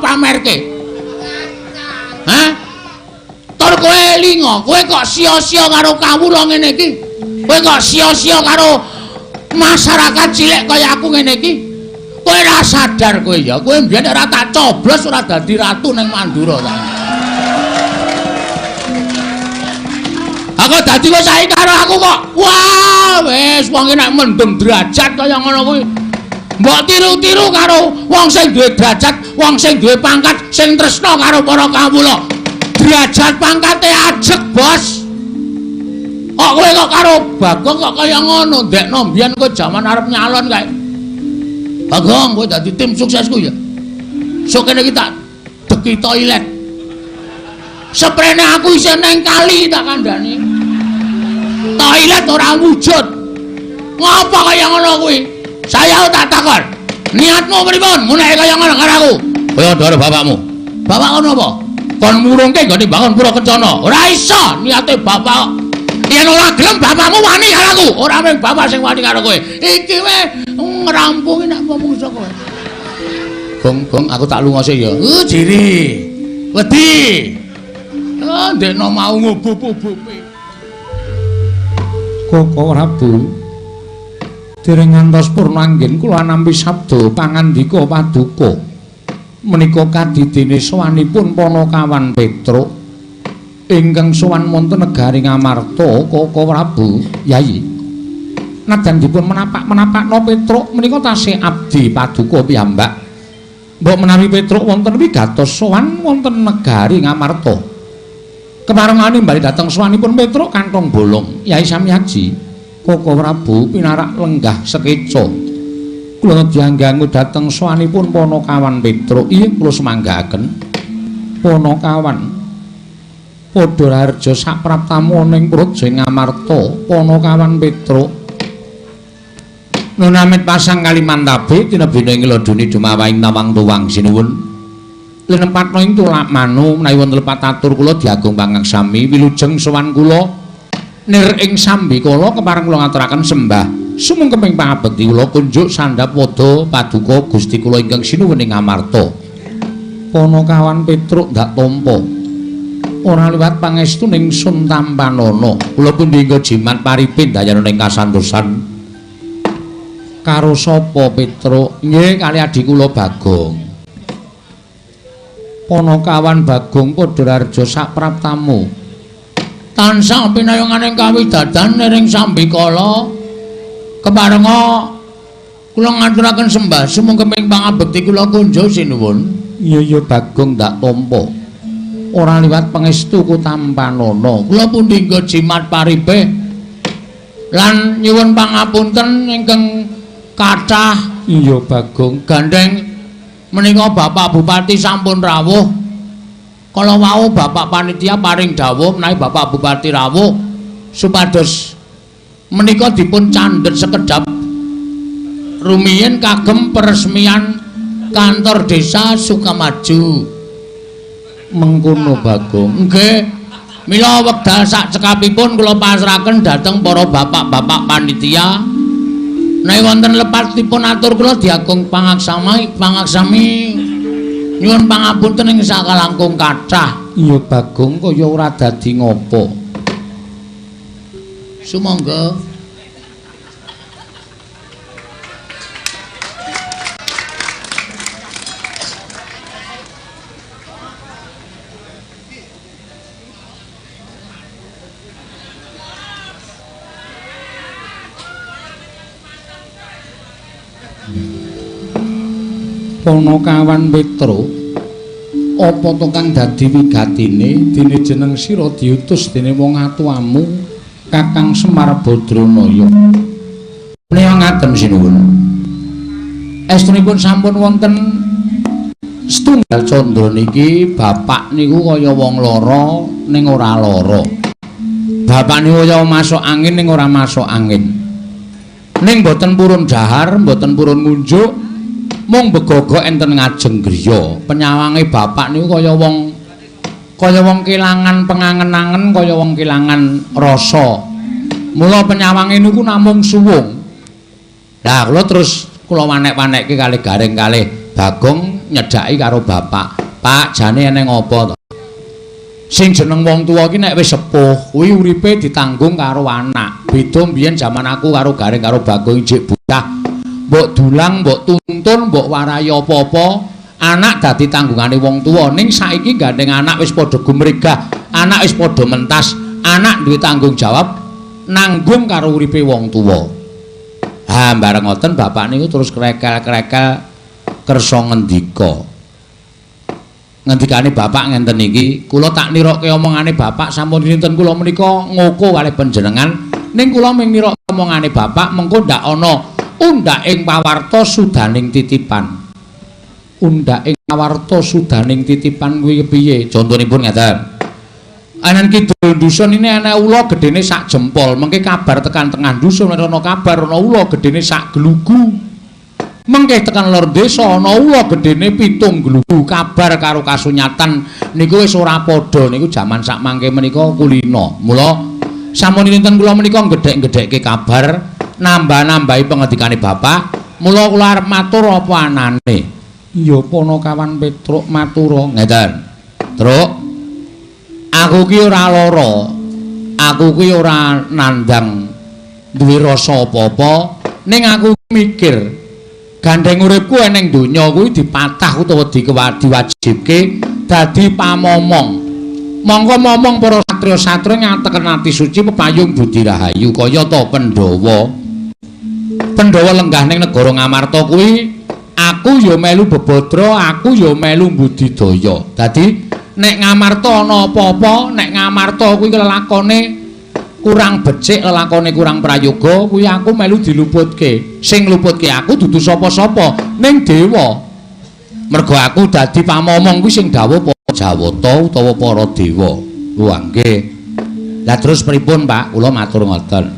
pamerke? Hah? Tur kowe lingo, kowe kok sia-sia karo kawula ngene iki? Kowe kok sia-sia karo masyarakat cilik kaya aku ngene iki? Kowe ora sadar kowe ya, kowe mbiyen ora tak coblos ora dadi ratu ning Mandura ta. Aku dadi kowe saiki karo aku kok. Wah, wis wong iki nek mendem derajat kaya ngono kuwi. Mbok tiru-tiru karo wong sing duwe derajat, wong sing duwe pangkat, sing tresna karo para kawula. Derajat pangkate ajeg, Bos. Kok kowe kok karo Bagong kok kaya ngono, ndekno mbiyen kowe jaman arep nyalon kae. Bagong, kowe dadi tim suksesku ya. Sok kene iki tak deki toilet. Seprene aku isih neng kali tak kandhani. Toilet ora wujud. Ngapa kaya ngono kuwi? Saya tak takon. Niatmu pripun? Nguneke kaya ngono karo aku. Kaya ndoro bapakmu. Bapak ngono apa? Kon murungke nggone bangun pura kencana. Ora iso niate bapak. Yen ora gelem bapakmu wani karo aku. Ora mung bapak sing wani karo kowe. Iki wae ngrampungi nek mungsa kowe. Gong, gong aku tak lunga sik ya. Jiri. Wedi. Ah, ndekno mau ngubub-ubupe. Koko Prabu, dereng ngantos purna anggen kula nampi sabda pangandika paduka. Menika kadidene sowanipun Panakawan Petruk ingkang sowan wonten negari Ngamarta. Koko Prabu, Yayi. Nadyan dipun menapak-menapakno Petruk menika tasih abdi paduka piyambak. Mbok menawi Petruk wonten wigatos sowan wonten negari Ngamarta. Keparengane bali dhateng sowanipun Petruk kantong bolong. Yai Samyaji, Koko Prabu pinarak lenggah sekeca. Kula dianggangu dhateng sowanipun Panakawan Petruk. Iya kula semanggaaken. Panakawan padha raharja sapraptamu ana ing praja Ngamarta. Panakawan Petruk nunamit pasang Kalimantabe tinebina ing laduni dumawaing tawang tuwang sinuwun. Linempatna ing tulak manu menawi wonten lepat atur kula diagung pangaksami wilujeng sowan kula nir ing sambikala kepareng kula ngaturaken sembah sumungkeping pangabekti kula kunjuk sandhap wada paduka Gusti kula ingkang sinuwun ing Ngamarta. Panakawan Petruk ndak tampa ora liwat pangestuning Sun Tampanana. Kula pundi engga jimat paripe ndayana ing kasantosan. Karo sapa Petruk? Nggih kali adi kula Bagong. Panakawan Bagong padha raharja sapraptamu. Tansah pinayunganing kawidadan ning sambikala keparenga kula ngaturaken sembah sumungkeping pangabekti kula kunjuk sinuwun. Iya iya Bagong ndak tampa. Ora liwat pangestu Kutampanana. Kula pundi engga jimat paripe lan nyuwun pangapunten ingkang kathah. Iya Bagong, gandeng menika Bapak Bupati sampun rawuh. Kala wau Bapak panitia paring dawuh menawi Bapak Bupati rawuh supados menika dipun candhet sekedhap rumiyin kagem peresmian kantor desa Sukamaju. Mengkono Bagong. Nggih. Mila wekdal sak cekapipun kula pasrahaken dhateng para bapak-bapak panitia. Nek wonten lepatipun atur kula diagung pangaksami nyuwun pangapunten ing sakalangkung kathah. Iya Bagong kaya ora dadi ngopo. Sumangga. Panakawan Petruk, apa to kang dadi wigatine dene jeneng sira diutus dene wong atuamu Kakang Semar Badranaya? Menika ngaten sinuwun. Estunipun sampun wonten setunggal candra niki bapak niku kaya wong lara ning ora lara. Bapak niku kaya masuk angin ning ora masuk angin. Ning mboten purun dahar, mboten purun ngunjuk, mung begogok enten ngajeng griya. Penyawange bapak niku kaya wong kelangan pengangen-angen, kaya wong kelangan rasa. Mula penyawange niku namung suwung. Lah kula terus kula wanek-wanekke kalih Gareng kalih Bagong nyedhaki karo bapak. Pak, jane eneng apa to? Sing jeneng wong tuwa iki nek wis sepuh, kuwi uripe ditanggung karo anak. Beda mbiyen jaman aku karo Gareng karo Bagong jek bocah. Mbok dulang, mbok tuntun, mbok warai apa-apa, anak dadi tanggungane wong tuwa. Ning saiki gandeng anak wis padha gumregah, anak wis padha mentas, anak duwe tanggung jawab nanggung karo uripe wong tuwa. Ha, bareng ngoten bapak niku terus krekel-krekel kersa ngendika. Ngendikane bapak ngenten iki, kula tak nirokke omongane bapak sampun dinten kula menika ngoko kalih panjenengan, ning kula mung nirokke omongane bapak mengko ndak ana undhak ing pawarta sudaning titipan. Undhak ing pawarta sudaning titipan kuwi kepiye? Contonipun ngeten. Anan kidul dusun ini ana ula gedene sak jempol, mengke kabar tekan tengah dusun ana kabar ana ula gedene sak glugu. Mengke tekan lor desa ana ula gedene 7 glugu. Kabar karo kasunyatan niku wis ora padha niku jaman sak mangke menika kulina. Mula sampun dinten kula menika gedhek-gedhekke kabar, nambah-nambahi pengendikane bapak. Mula kula arep matur apa anane. Ya Panakawan Petruk matura ngeten. Truk, aku ki ora lara. Aku ki ora nandang duwe rasa apa-apa, ning aku mikir gandeng uripku eneng donya kuwi dipatah utawa diwajibke dadi pamomong. Mongko momong para satriya-satriya ngateken ati suci pepayung budi rahayu kaya ta Pandhawa. Pandhawa lenggah ning negara Ngamarta kuwi aku ya melu bebadra, aku ya melu budidaya. Dadi nek Ngamarta ana apa-apa, nek Ngamarta kuwi lelakone kurang becik, lelakone kurang prayoga, kuwi aku melu diluputke. Sing ngluputke aku dudu sapa-sapa, ning dewa. Mergo aku dadi pamomong kuwi sing dawuh para Jawata utawa para dewa. Wah, nggih. Lah terus pripun, Pak? Kula matur ngoten.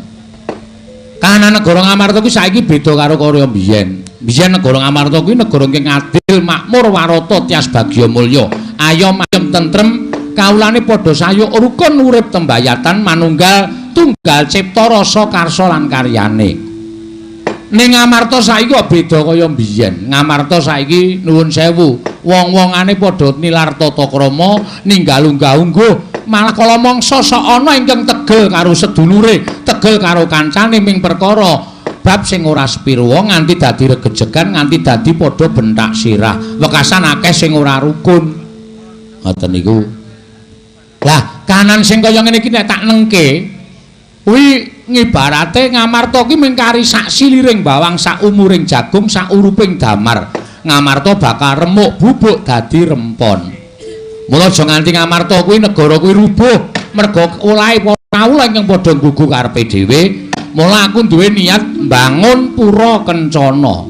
Kahanan negara Ngamarta kuwi saiki beda karo kaya mbiyen. Mbiyen negara Ngamarta kuwi negara ingkang adil, makmur, warata, tias bagya mulya, ayom ayem tentrem, kawulane padha sayuk rukun urip tembayatan manunggal tunggal cipta rasa karsa lan karyane. Ning Ngamarta saiki kok beda kaya mbiyen. Ngamarta saiki nuwun sewu, wong-wongane padha nilar tata krama, ninggal unggah-ungguh, malah kala mangsa sok ana ingkang tegel karo sedulure, tegel karo kancane ming perkara bab sing ora sepirwa nganti dadi regejegan, nganti dadi padha bentak sirah. Wekasan akeh sing ora rukun. Ngoten niku. Lah, kahanan sing kaya ngene iki nek tak nengke kuwi ngibarate Ngamarta ki mung kari sak siliring bawang, sak umuring jagung, sak uruping damar. Ngamarta bakal remuk bubuk dadi rempon. Mula aja nganti Ngamarta kuwi negara kuwi rubuh merga olahe para kawula ingkang padha nggugu karepe dhewe. Mula aku duwe niat mbangun pura kencana.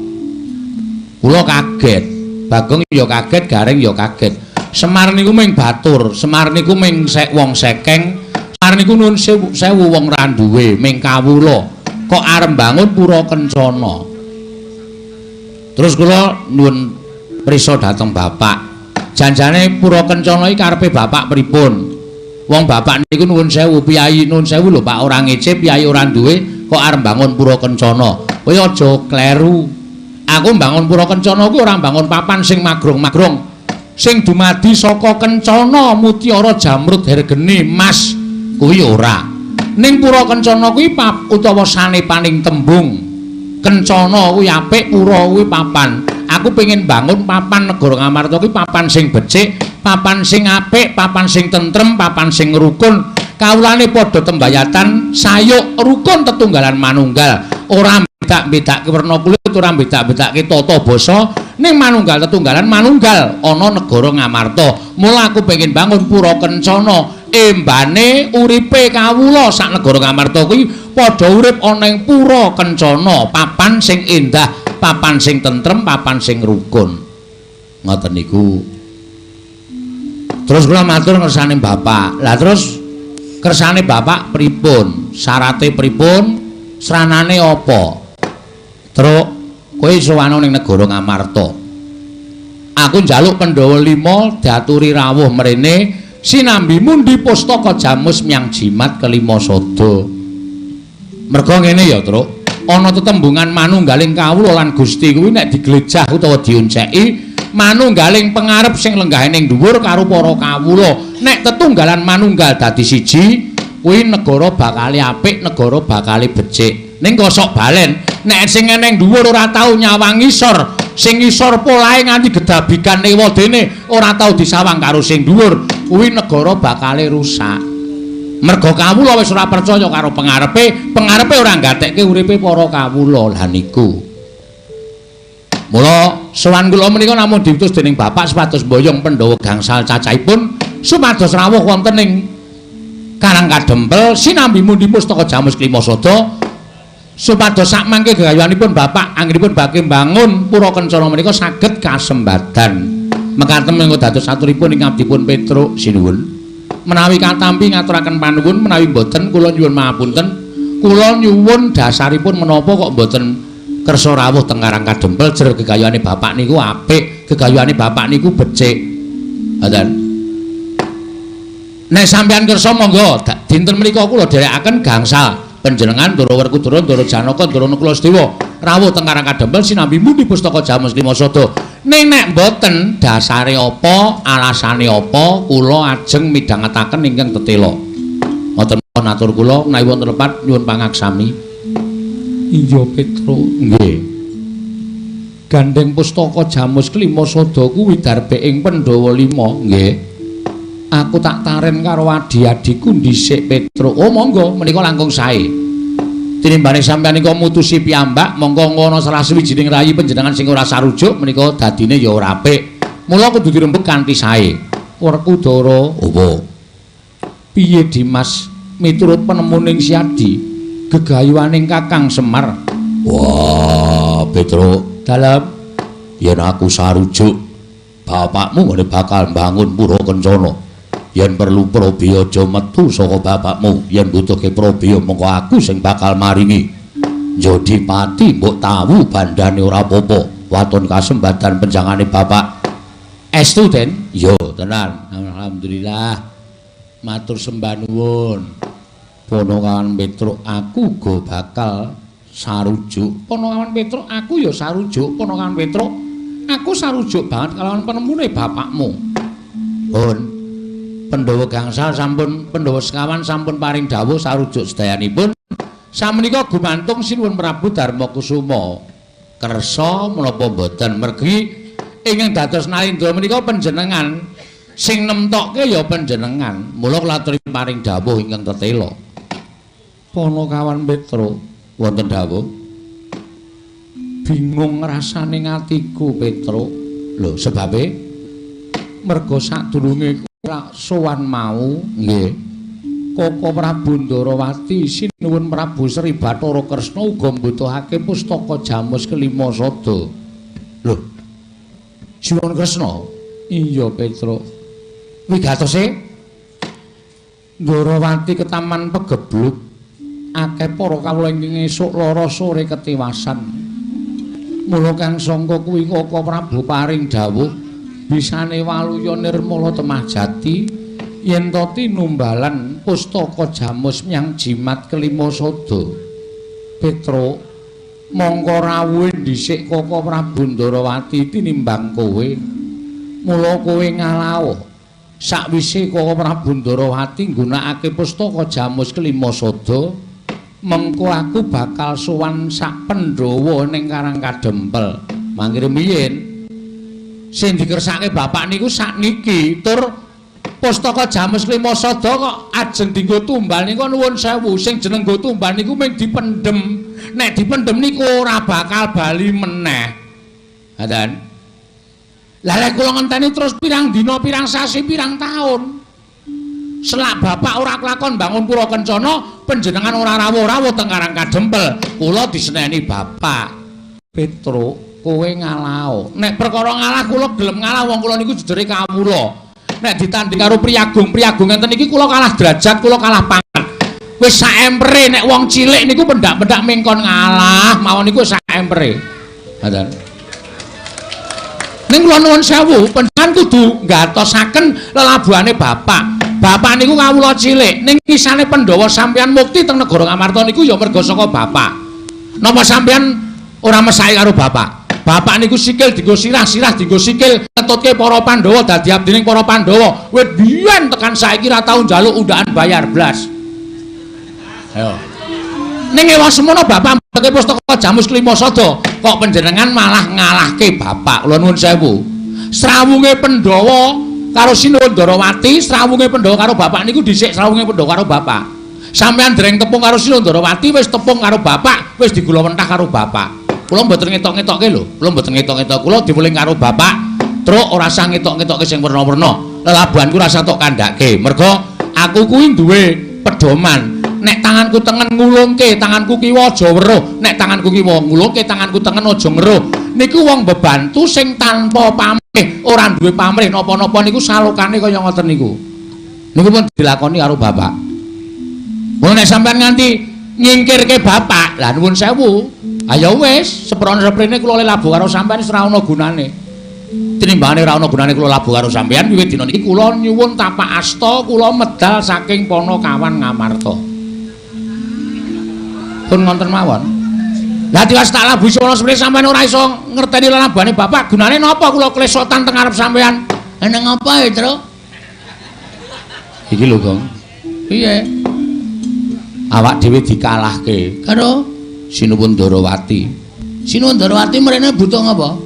Kula kaget, Bagong ya kaget, Gareng ya kaget. Semar niku ming batur, Semar niku ming wong sekeng, Semar niku nuwun sewu wong ra duwe, ming kawula. Kok arep mbangun pura kencana? Terus kula nyuwun prisa dhateng bapak. Janjane pura kencana iki karepe bapak pripun? Wong bapak niku nuwun sewu, piyayi nuwun sewu lho Pak, ora ngece, piyayi ora duwe, kok arep mbangun pura kencana. Kowe aja kleru. Aku mbangun pura kencana kuwi ora mbangun papan sing magrong-magrong. Sing dumadi saka kencana mutiara jamrud hergeni mas kuwi ora. Ning pura kencana kuwi utawa sanepaning tembung kencana kuwi apik, pura kuwi papan. Aku pengin bangun papan negara Ngamarta kuwi papan sing becik, papan sing apik, papan sing tentrem, papan sing rukun. Kawulane padha tembayatan, sayuk rukun tetunggalan manunggal. Ora bedak-bedake werna kulit, ora bedak-bedake tata basa, ning manunggal tetunggalan manunggal ana negara Ngamarta. Mula aku pengin bangun pura kencana, embane uripe kawula sak negara Ngamarta kuwi padha urip ana ing pura kencana, papan sing endah, papan sing tentrem, papan sing rukun. Ngoten niku. Terus kula matur ngersane bapak. Lah terus kersane bapak pripun? Syarate pripun? Sranane apa? Truk, kowe sowan ning negara Ngamarta. Aku njaluk Pandhawa 5 diaturi rawuh mrene sinambi mundi pustaka jamus myang jimat kelima sada. Merga ngene ya, Truk. Ana tetembungan manunggaling kawula lan Gusti kuwi nek diglejah utawa dionceki manunggaling pengarep sing lenggahe ning dhuwur karo para kawula. Nek tetunggalan manunggal dadi siji, kuwi negara bakale apik, negara bakale becik. Ning kosok balen, nek sing ning dhuwur ora tau nyawang ngisor, sing ngisor polahe nganti gedabikan ewadene ora tau disawang karo sing dhuwur, kuwi negara bakale rusak. Merga kawula wis ora percaya karo pengarepe, pengarepe ora nggatekke uripe para kawula. Lah niku. Mula sowan kula menika namung diutus dening bapak supados mboyong Pandhawa gangsal cacahipun supados rawuh wonten ing Karang Kadempel sinambi mundi pustaka Jamus Klima Sada supados sakmangke gegayuhanipun bapak anggenipun badhe mbangun pura kencana menika saged kasembadan. Mekaten menika dados aturipun ing abdipun Petruk sinuwun. Menawi katampi ngaturaken panuwun, menawi mboten kula nyuwun mahapunten. Kula nyuwun dasaripun menapa kok mboten kersa rawuh teng Karang Kadempel, jer gegayuhane bapak niku apik, gegayuhane bapak niku becik. Ngoten. Nek sampeyan kersa monggo dinten menika kula dherekaken gangsal panjenengan Ndara Werkudara, Ndara Janaka, Ndara Nakula Sadewa rawuh teng Karang Kadempel sinambi mundi pustaka Jamus Klima Sada. Ning nek mboten dasare apa, alasane apa, kula ajeng midhangetaken ingkang tetela. Ngoten atur kula, menawi wonten lepat nyuwun pangaksami. Iya Petruk, nggih. Gandeng pustaka Jamus Klima Sada kuwi darbe ing Pandhawa 5, nggih. Aku tak taren karo adi-adiku dhisik Petruk. Oh monggo, menika langkung sae. Tinimbane sampeyan nika mutusi piyambak, mongko ngono salah sawijining rayi panjenengan sing ora sarujuk menika dadine ya ora apik. Mula kudu dirembug kanthi sae. Werkudara, opo? Piye Dimas miturut penemuning Siadi gegayuhaning Kakang Semar? Wah, Petruk, dalem yen aku sarujuk bapakmu ngene bakal mbangun pura kencana. Yen perlu prabeya aja metu saka bapakmu, yen butuhke prabeya mongko aku sing bakal maringi. Jodipati mbok tawu bandane ora apa-apa, waton kasembadan penjangane bapak. Estu, Den? Yo, tenan. Alhamdulillah. Matur sembah nuwun. Ponokawan Petruk, aku uga bakal sarujuk. Ponokawan Petruk, aku ya sarujuk. Ponokawan Petruk, aku sarujuk banget kalawan penemune bapakmu. Pun Pandhawa gangsal sampun, Pandhawa sekawan sampun paring dawuh sarujuk sedayanipun. Samenika gumantung Sinuwun Prabu Darmakusuma kersa menapa mboten, mergi ingkang dados Nalindra menika panjenengan sing nemtokke ya panjenengan. Mula kula aturi paring dawuh ingkang tetela. Ponokawan Petruk, wonten dawuh. Bingung rasane atiku Petruk. Lho, sebabe? Merga sadurunge sowan mau, nggih, Koko Prabu Ndarawati sinuwun Prabu Sri Bathara Kresna uga mbutuhake pustaka Jamus Kelima Sada. Lho, Sinuwun Kresna? Iya Petruk. Wigatose Ndarawati ketaman pegebluk akeh para kawula ingkang esuk lara sore ketiwasan. Mula kang sangka kuwi Koko Prabu paring dawuh bisane waluya nirmala temah jati yen to tinumbalan pustaka Jamus menyang jimat kelima sada. Petruk, mongko rawuhe dhisik Koko Prabu Ndarawati tinimbang kowe. Mula kowe ngalaho. Sakwise Koko Prabu Ndarawati nggunakake pustaka Jamus kelima sada, mengko aku bakal sowan sak Pandhawa ning Karang Kadempel. Mangke rumiyin sing dikersake bapak niku sakniki tur pustaka Jamus Klima Sada kok ajeng dienggo tumbal niku nuwun sewu, sing jeneng nggo tumbal niku mung dipendhem. Nek dipendhem niku ora bakal bali meneh. Ngoten. Lah lek kula ngenteni terus pirang dina, pirang sasi, pirang taun. Selak bapak ora kelakon bangun pura kencana, panjenengan ora rawuh-rawuh teng Karang Kadempel. Kula diseneni bapak. Petruk, kowe ngalao. Nek perkara ngalah kula gelem ngalah, wong kula niku jejere kawula. Nek ditanding karo priyagung-priyagung ngenten iki kula kalah derajat, kula kalah pangkat. Wis sak empere nek wong cilik niku pendak-pendak mengkon ngalah, mawon niku sak empere. Ngoten. Ning kula nuwun sewu, panjenengan kudu nggatosaken lelabuhane bapak. Bapak niku kawula cilik, ning kisane Pandhawa sampeyan mukti teng negara Ngamarta niku ya merga saka bapak. Napa sampean ora mesake karo bapak? Bapak niku sikil dienggo sirah, sirah dienggo sikil, ngetutke para Pandhawa dadi abdining para Pandhawa. Wit biyen tekan saiki ra tau njaluk undhakan bayar blas. Ayo. Ning ewa semono bapak mbeke pustaka Jamus Klima Sada, kok panjenengan malah ngalahke bapak. Kula nuwun sewu. Srawunge Pandhawa karo Sinuwun Darawati, srawunge Pandhawa karo bapak niku dhisik srawunge Pandhawa karo bapak. Sampeyan dereng tepung karo Sinuwun Darawati, wis tepung karo bapak, wis digula wentah karo bapak. Kula mboten ngetok-ngetokke lho, kula mboten ngetok-ngetok. Kula diweling karo bapak, truk ora usah ngetok-ngetokke sing werna-werna. Lelabuhanku ora usah tok kandhake. Mergo aku kuwi duwe pedoman. Nek tanganku tengen ngulungke, tanganku kiwa aja weruh. Nek tanganku kiwa ngulungke, tanganku tengen aja ngeruh. Niku wong bebantu sing tanpa pamrih, ora duwe pamrih napa-napa niku salokane kaya ngoten niku. Niku pun dilakoni karo bapak. Mun nek sampean nganti nyingkirke bapak, lah nuwun sewu. Ayo wis, seprono-seprene kula labuh karo sampean wis ora ana gunane. Tinimbangane ora ana gunane kula labuh karo sampean, wiwit dina niki kula nyuwun tapak asta kula medal saking Panakawan Ngamarta. Pun ngonten mawon. Lah tiwas tak labuhi seprono seprene sampean ora iso ngerteni lelabuhane bapak, gunane napa kula klesotan teng ngarep sampean? Eneng apa, Tru? Iki lho, Gong. Piye? Awak dhewe dikalahke karo Sinuwun Darawati. Sinuwun Darawati mrene butuh ngapa?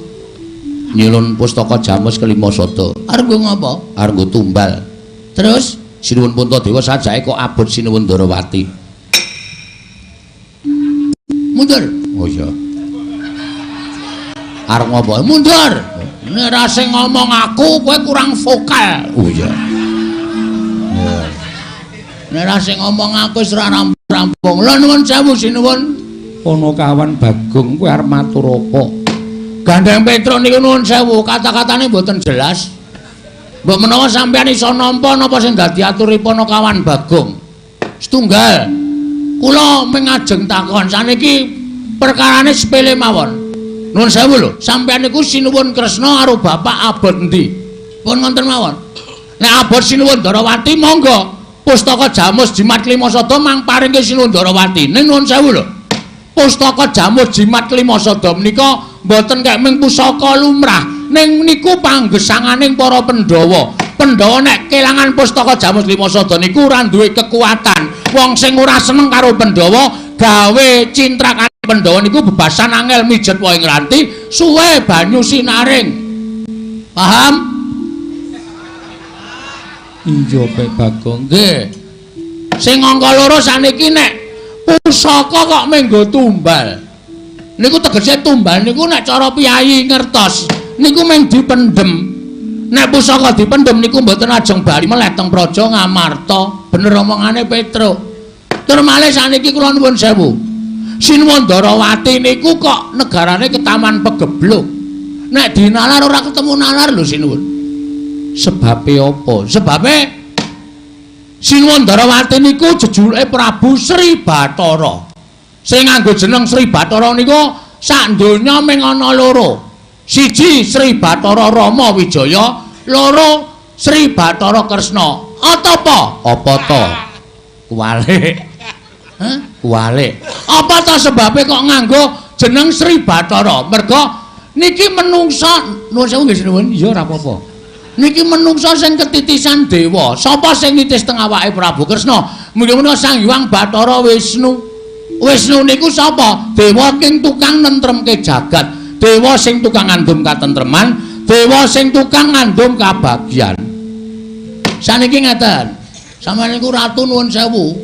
Nyilun pustaka Jamus Kelima Sada. Arep nggo ngapa? Arep nggo tumbal. Terus Sinuwun Puntadewa sajake kok abot Sinuwun Darawati. Mundur. Oh iya. Arep ngapa? Mundur. Nek ra sing ngomong aku, kowe kurang vokal. Oh iya. Nek ra sing ngomong aku wis ora rampung. Lha nuwun sewu sinuwun. Panakawan Bagong kowe arep matur apa? Gandeng Petruk niku nuwun sewu, kata-katane mboten jelas. Mbok menawa sampeyan iso nampa napa sing dadi aturi Panakawan Bagong. Setunggal. Kula mengajeng takon saniki perkarane sepele mawon. Nuwun sewu lho, sampeyan niku Sinuwun Kresna karo bapak abot endi? Pun ngoten mawon. Nek abot Sinuwun Darawati monggo pustaka Jamus Jimat Klima Sada mang paringke Sinuwun Darawati. Ning nuwun sewu lho. Pustaka Jamus Jimat Klima Sada menika mboten kek ming pusaka lumrah, ning niku panggesanganing para Pandhawa. Pandhawa nek kelangan pustaka Jamus Klima Sada niku ora duwe kekuatan. Wong sing ora seneng karo Pandhawa gawe cintrakane Pandhawa niku bebasan angel mijet wae ngranti suwe banyu sinaring. Paham? Iya, Pak Bagong. Nggih. Sing angka loro saniki nek pusaka kok menggo tumbal. Niku tegese tumbal niku nek cara piyayi ngertos niku mung dipendhem. Nek pusaka dipendhem niku mboten ajeng bali meleh teng Praja Ngamarta. Bener omongane Petruk. Tur malih saniki kula nuwun sewu. Sinuwun Darawati niku kok negarane ketaman pegebluk. Nek dinalar ora ketemu nalar lho sinuwun. Sebabe apa? Sebabe Sinuwun Darawati niku jejulike Prabu Sri Bathara. Sing nganggo jeneng Sri Bathara niku sak donya mung ana loro. Siji Sri Bathara Rama Wijaya, loro Sri Bathara Kresna. Apa? Apa to? Kuwalik. Hah? Kuwalik. Apa to sebabe kok nganggo jeneng Sri Bathara? Mergo niki menungsa, nuwun sewu nggih sinuwun, iya ora apa-apa. Niki menungsa sing ketitisan dewa. Sapa sing nitis teng awake Prabu Kresna? Muga-muga Sang Hyang Bathara Wisnu. Wisnu niku sapa? Dewa king tukang nentremke jagat, dewa sing tukang ngandum katentreman, dewa sing tukang ngandum kabagyan. Saniki ngeten. Sampeyan niku ratu nuwun sewu.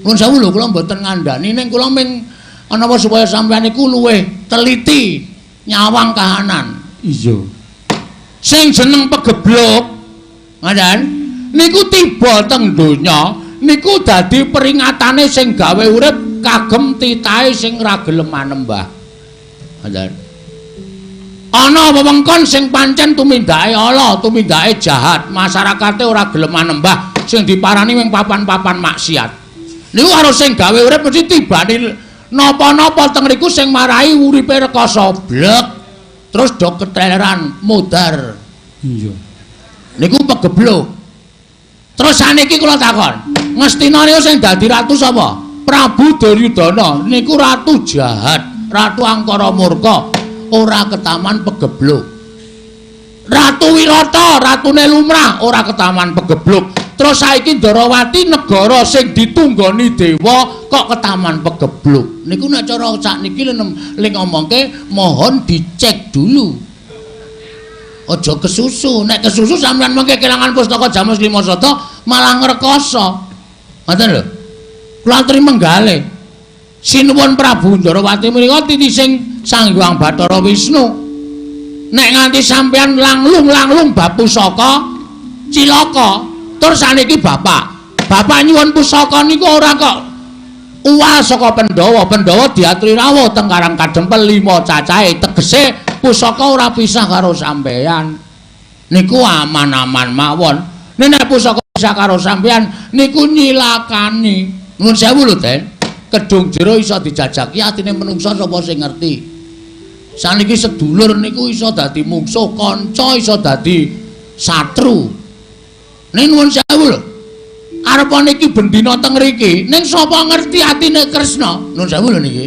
Nuwun sewu lho kula mboten ngandani ning kula ming ana apa supaya sampeyan niku luwih teliti nyawang kahanan. Iya. Sing jeneng pegebluk ngaten niku tiba teng donya niku dadi peringatane sing gawe urip kagem titahe sing ra gelem manembah. Ngaten. Ana wewengkon sing pancen tumindake ala, tumindake jahat, masyarakate ora gelem manembah, sing diparani ming papan-papan maksiat. Niku karo sing gawe urip mesti tibane napa-napa teng riku sing marai uripe rekoso blek. Terus do keteleran mudar. Iya. Niku pegebluk. Terus saniki kula takon, Ngastina niku sing dadi ratu sapa? Prabu Duryudana niku ratu jahat, ratu angkara murka, ora ketaman pegebluk. Ratu Wirata, ratune lumrah, ora ketaman pegebluk. Terus saiki Ndarawati negara sing ditunggoni dewa kok ketaman pegebluk. Niku nek cara sakniki le ngomongke mohon dicek dulu. Aja kesusu, nek kesusu sampeyan mengke kelangan pustaka Jamus Lima Sata malah ngrekoso. Ngoten lho. Kula aturi menggale. Sinuwun Prabu Ndarawati menika titising Sang Hyang Bathara Wisnu. Nek nganti sampeyan langlung-langlung bab pusaka cilaka. Terus saniki bapak, bapak nyuwun pusaka niku ora kok uwal saka Pandhawa. Pandhawa diaturi rawuh teng Karang Kadempel 5 cacahe, tegese pusaka ora pisah karo sampeyan. Niku aman-aman mawon. Nek pusaka pisah karo sampeyan niku nyilakani. Nuwun sewu lho, Den. Kedung jero iso dijajaki atine menungsa sapa sing ngerti. Saniki sedulur niku iso dadi mungsuh, kanca iso dadi satru. Ning nuwun sewu lho. Arep niki bendina teng mriki, ning sapa ngerti atine Kresna? Nuwun sewu lho niki.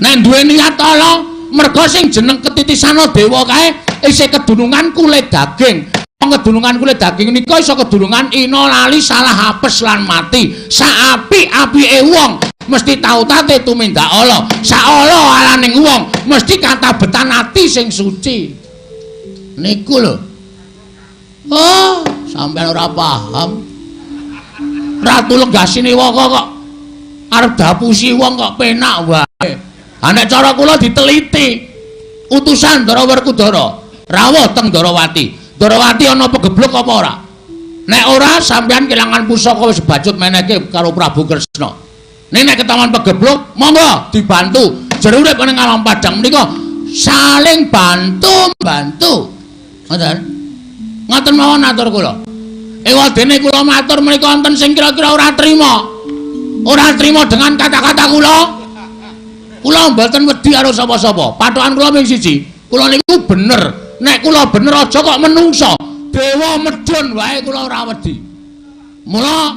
Nek duwe niat ala, merga sing jeneng ketitisana dewa kae isih kedunungan kulit daging. Kedunungan kulit daging nika iso kedunungan ina lali salah apes lan mati. Saapik-apike wong mesti tautate tumindak ala. Saala alaning wong mesti katabetan ati sing suci. Niku lho. Oh, sampeyan ora paham. Ratu Legasini Waka kok arep dapusi wong kok penak wae. Ha nek cara kula diteliti. Utusan Ndara Werkudara rawuh teng Ndarawati. Ndarawati ana pegebluk apa ora? Nek ora sampeyan kelangan pusaka wis bacut menehke karo Prabu Kresna. Nek nek ketaman pegebluk, monggo dibantu. Jero urip ning alam padang menika saling bantu-bantu. Ngoten. Ngoten mawon atur kula. Ewadene kula matur menika wonten sing kira-kira ora trima. Ora trima dengan kata-kata kula. Kula mboten wedi karo sapa-sapa. Patokan kula ming siji. Kula niku bener. Nek kula bener aja kok menungsa. Dewa medhun wae kula ora wedi. Mula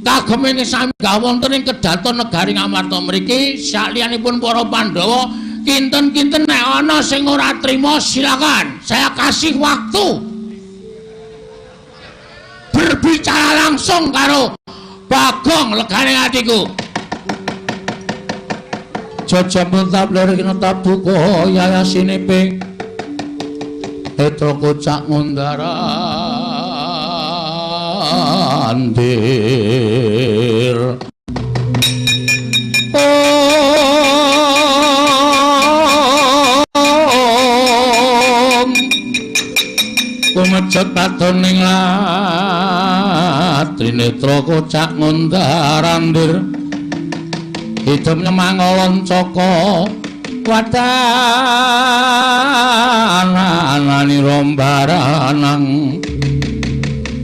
kagem sami wonten ing kedaton negari Ngamarta mriki sakliyanipun para Pandhawa kinten-kinten nek ana sing ora trima silakan. Saya kasih waktu berbicara langsung karo Bagong legane atiku. Jajampun tabler kinetap duka yayasine ping Petra kocak ngundar andir. Om kumecet padon ing trinetra kocak ngundar andir. Idem nyemang loncaka wadana anani rombaranang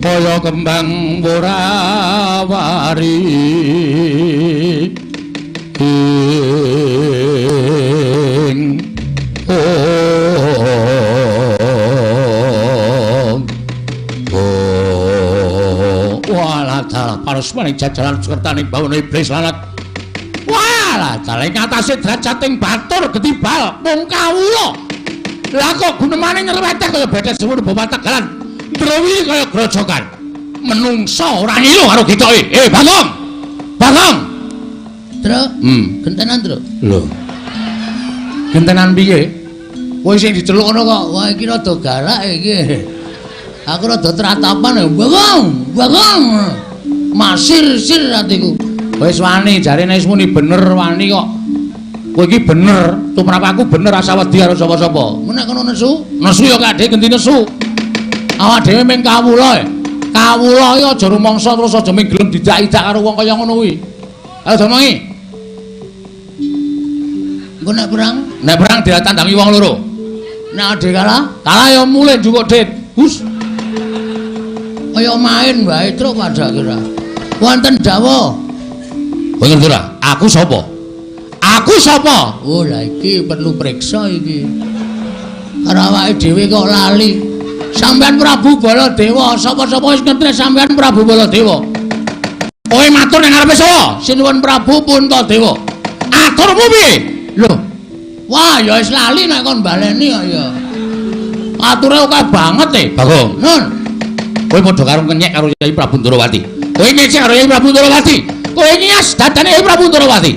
kaya kembang wurawari ing om oh walah dalah parusmaning jajaran sukertaning bawana iblis lanat. Walah dalah ing atase drajating batur getibal mung kawula. Lah kok gunemane nyerweteh kaya betes semono bapak tegalan. Ndrowi kaya grojokan. Menungsa ora ngilu karo gitoke. Eh, Bagong. Bagong. Truk. Gentenan, Truk. Lho. Gentenan piye? Kowe sing diceluk ngono kok. Wah, iki rada galak iki. Aku rada tratapan ya. Bagong, Bagong. Masir-sir atiku. Wis wani jarene wis muni bener wani kok. Kowe iki bener, tumrap aku bener asa wedi karo sapa-sapa. Nek kono nesu, nesu ya kadhe genti nesu. Awak dhewe ming kawula. Kawula iki aja rumangsa terus aja ming gelem didak-idak karo wong kaya ngono kuwi. Ayo domongi. Engko nek perang, nek perang ditandangi wong loro. Nek ade kalah, kalah ya mulih njukuk dit. Hus. Kaya main wae truk padha kira. Wonten dawuh. Kowe ngerti ora? Aku sapa? Aku sapa? Oh, lah iki perlu priksa iki. Karo awake dhewe kok lali. Sampeyan Prabu Baladewa, sapa-sapa wis ngerti sampeyan Prabu Baladewa. Kowe matur ning ngarepe sapa? Sinuwun Prabu Puntadewa. Aturmu piye? Lho. Wah, ya wis lali nek kon baleni kok ya. Ature akeh banget e, Bagong. Nun. Kowe padha karo ngenyek karo Yai Prabu Ndorowati. Kowe ngecek karo Yai Prabu Ndorowati. Kowe ngias dadane Yai Prabu Ndorowati.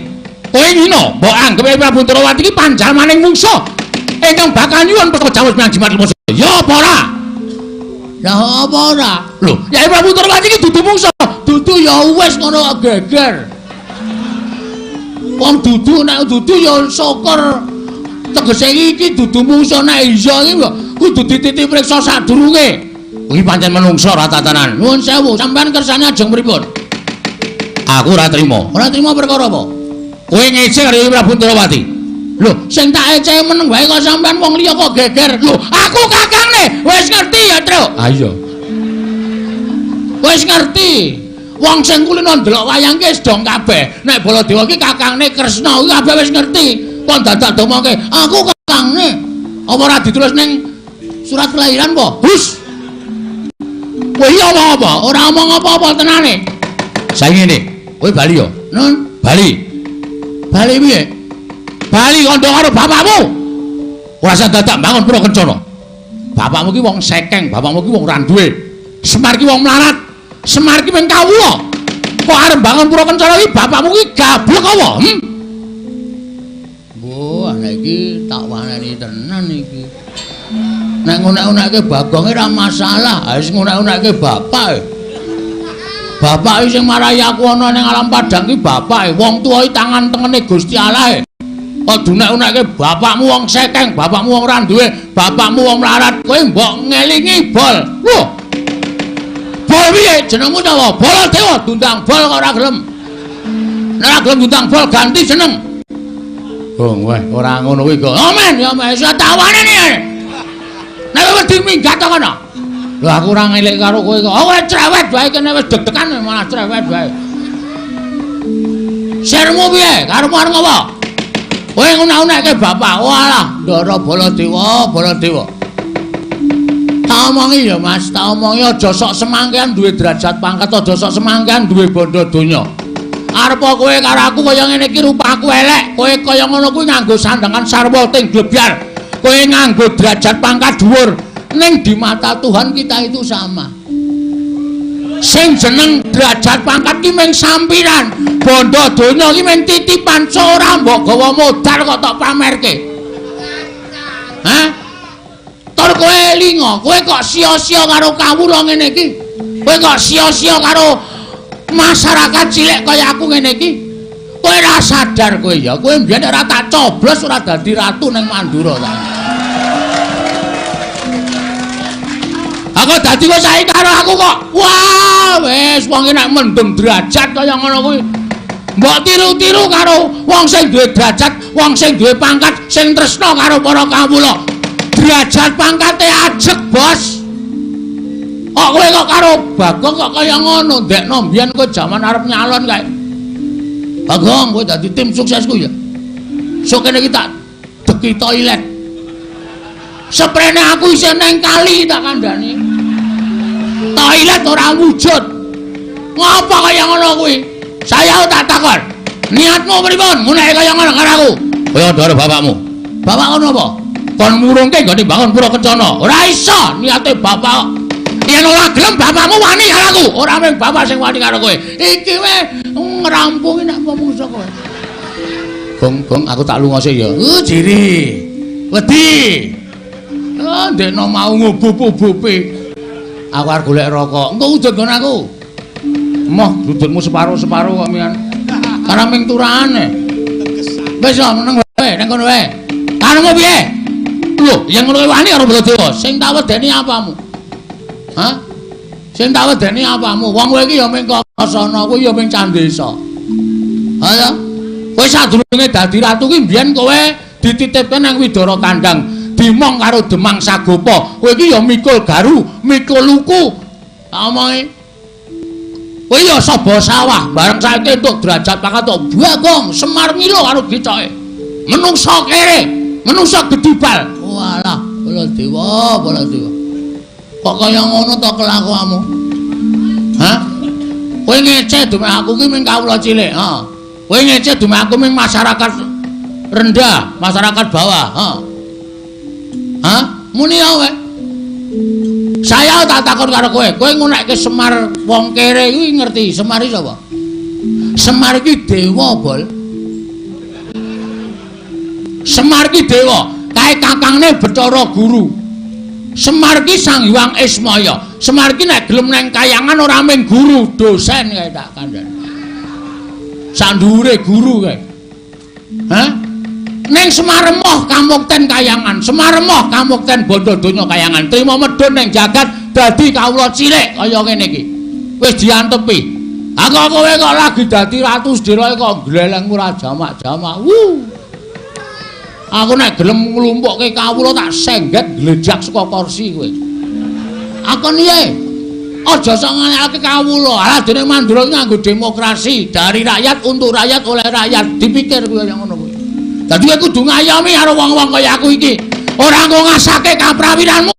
Kowe ngino, mbok anggep Yai Prabu Ndorowati iki panjalmaning mungsuh ingkang bakal nyuwun petaka jawus menyang Jimat Lemah. Ya apa ora? Lah apa ora? Lho, Yai Prabu Ndorowati iki dudu mungsuh. Dudu ya wis ngono kok geger. Wong dudu nek dudu ya syukur. Tegese iki dudu mungsuh nek iya iki kudu dititi priksa sadurunge. Kuwi pancen menungso ora tatanan. Nuwun sewu, sampean kersane ajeng pripun? Aku ora trima. Ora trima perkara apa? Kowe ngece karo Yai Prabu Ndorowati. Lho, sing tak ece meneng wae kok sampean wong liya kok geger. Lho, aku kakangne wis ngerti ya, Truk. Ha iya. Wis ngerti. Wong sing kulino ndelok wayang ki wis dong kabeh. Nek Baladewa ki kakangne Kresna kuwi kabeh wis ngerti. Kon dadak domongke, aku kakangne. Apa ora ditulis ning surat kelahiran apa? Hus. Kowe iki omong apa? Ora omong apa-apa tenane. Saiki ngene, kowe bali ya? Nun, bali. Bali piye? Bali kandha karo bapakmu. Ora usah dadak bangun pura kencana. Bapakmu ki wong sekeng, bapakmu ki wong ora duwe. Semar ki wong melarat. Semar ki mung kawula. Kok arep bangun pura kencana iki bapakmu ki gablek apa? Hmm? Mbah, anak iki tak waneni tenan iki. Nek ngunek-unekke Bagonge ora masalah, wis ngunek-unekke bapak. Bapak iki sing marai aku ana ning alam padang ki bapak, wong tuwa iki tangan tengene Gusti Allah. Kok dunek-unekke bapakmu wong sekeng, bapakmu wong ora duwe, bapakmu wong melarat, kowe mbok ngelingi bol. Wah. Bol piye? Jenengmu sapa? Baladewa, diundang bol kok ora gelem. Nek ora gelem diundang bol ganti jeneng. Gong weh, ora ngono kuwi kok. Amen ya wis tawane nih. Nek wedi minggat to kono. Lho aku ora ngelik karo kowe kok. Oh kowe cerewet wae kene wis deg-degan malah cerewet wae. Sirmu piye? Karepmu arep ngopo? Kowe ngunek-unekke bapak. Walah, Ndara Baladewa, Baladewa. Tak omongi ya Mas, tak omongi aja sok semangkean duwe derajat pangkat, aja sok semangkean duwe bondo donya. Arep kowe karo aku kaya ngene iki rupaku elek, kowe kaya ngono kuwi nganggo sandangan sarwa ting glebyar. Kowe nganggo derajat pangkat dhuwur, ning di mata Tuhan kita itu sama. Sing jeneng derajat pangkat ki mung sampiran, bondo donya ki mung titipan, ora mbok gawa modal kok tok pamerke. Hah? Tur kowe linga, kowe kok sia-sia karo kawula ngene iki? Kowe kok sia-sia karo masyarakat cilik kaya aku ngene iki? Kowe ora sadar kowe ya, kowe mbiyen ora tak coblos ora dadi ratu ning Mandura ta. Aku dadi kok saiki karo aku kok. Wah, wis wong nek mendem derajat kaya ngono kuwi. Mbok tiru-tiru karo wong sing duwe derajat, wong sing duwe pangkat, sing tresna karo para kawula. Derajat pangkate ajeg, Bos. Kok kowe kok karo Bagong kok kaya ngono, ndekno mbiyen kowe jaman arep nyalon kae. Bagong, kowe dadi tim suksesku ya. Sok kene iki tak deki toilet. Seprene aku isih neng kali tak kandhani. Toilet ora wujud. Ngapa kaya ngono kuwi? Saya tak takon. Niatmu pripun? Nguneke kaya ngono karo aku. Kaya ndoro bapakmu. Bapak ngono apa? Kon murungke nggone bangun pura kencana. Ora iso niate bapak. Yen ora gelem bapakmu wani karo aku. Ora mung bapak sing wani karo kowe. Iki wae ngrampungi nek mungsuh kowe. Gong, gong aku tak lunga sik ya. Jiri. Wedi. Ah, ndekno mau ngubup-ubupi. Aku arep golek rokok. Engko udut nggon aku. Moh, udutmu separo-separo kok mian. Karena ming turahane. Wis meneng wae ning kono wae. Karepmu piye? Lho, yen ngono wani karo Baladewa, sing tak wedeni apamu? Hah? Sing tak wedeni apamu? Wong kowe iki ya ming Kasana, kowe ya ming Candesa. Ha ya. Kowe sadurunge dadi ratu ki mbiyen kowe dititipke nang Widara Kandang, dimong karo Demang Sagopa. Kowe iki ya mikul garu, mikul luku. Tak omongi. Kowe ya saba sawah, bareng saiki entuk derajat pangkat tok Bagong, Semar Mila karo gicoke. Menungsa kere, menungsa gedibal. Walah, Baladewa, Baladewa. Kok kaya ngono to kelakuanmu? Hah? Kowe ngece dume aku ki ming kawula cilik, ha. Kowe ngece dume aku ming masyarakat rendah, masyarakat bawah, ha. Ha? Muni ya kowe. Saya tak takon karo kowe, kowe ngunekke Semar wong kere kuwi ngerti Semar iki sapa? Semar iki dewa, Bol. Semar iki dewa, kae kakangne Bathara Guru. Semar iki Sang Hyang Ismaya. Semar iki nek gelem nang kayangan ora mung guru, dosen kae tak kandhani. Sak dhuwure guru kae. Hah? Ning Semar emoh kamukten kayangan, Semar emoh kamukten bondo donya kayangan. Trima medhun ning jagat dadi kawula cilik kaya ngene iki. Wis diantepi. Ha kok kowe kok lagi dadi ratu sedheroe kok gleleng ora jamak-jamak. Wuh. Aku nek gelem nglumpukke kawula tak sengget glejak saka kursi kowe. Akon piye? Aja sok ngalahke kawula. Alah dene Mandura nganggo demokrasi dari rakyat untuk rakyat oleh rakyat. Dipikir kowe kaya ngono kuwi. Dadi kowe kudu ngayomi karo wong-wong kaya aku iki. Ora nggo ngasake kaprawiranmu.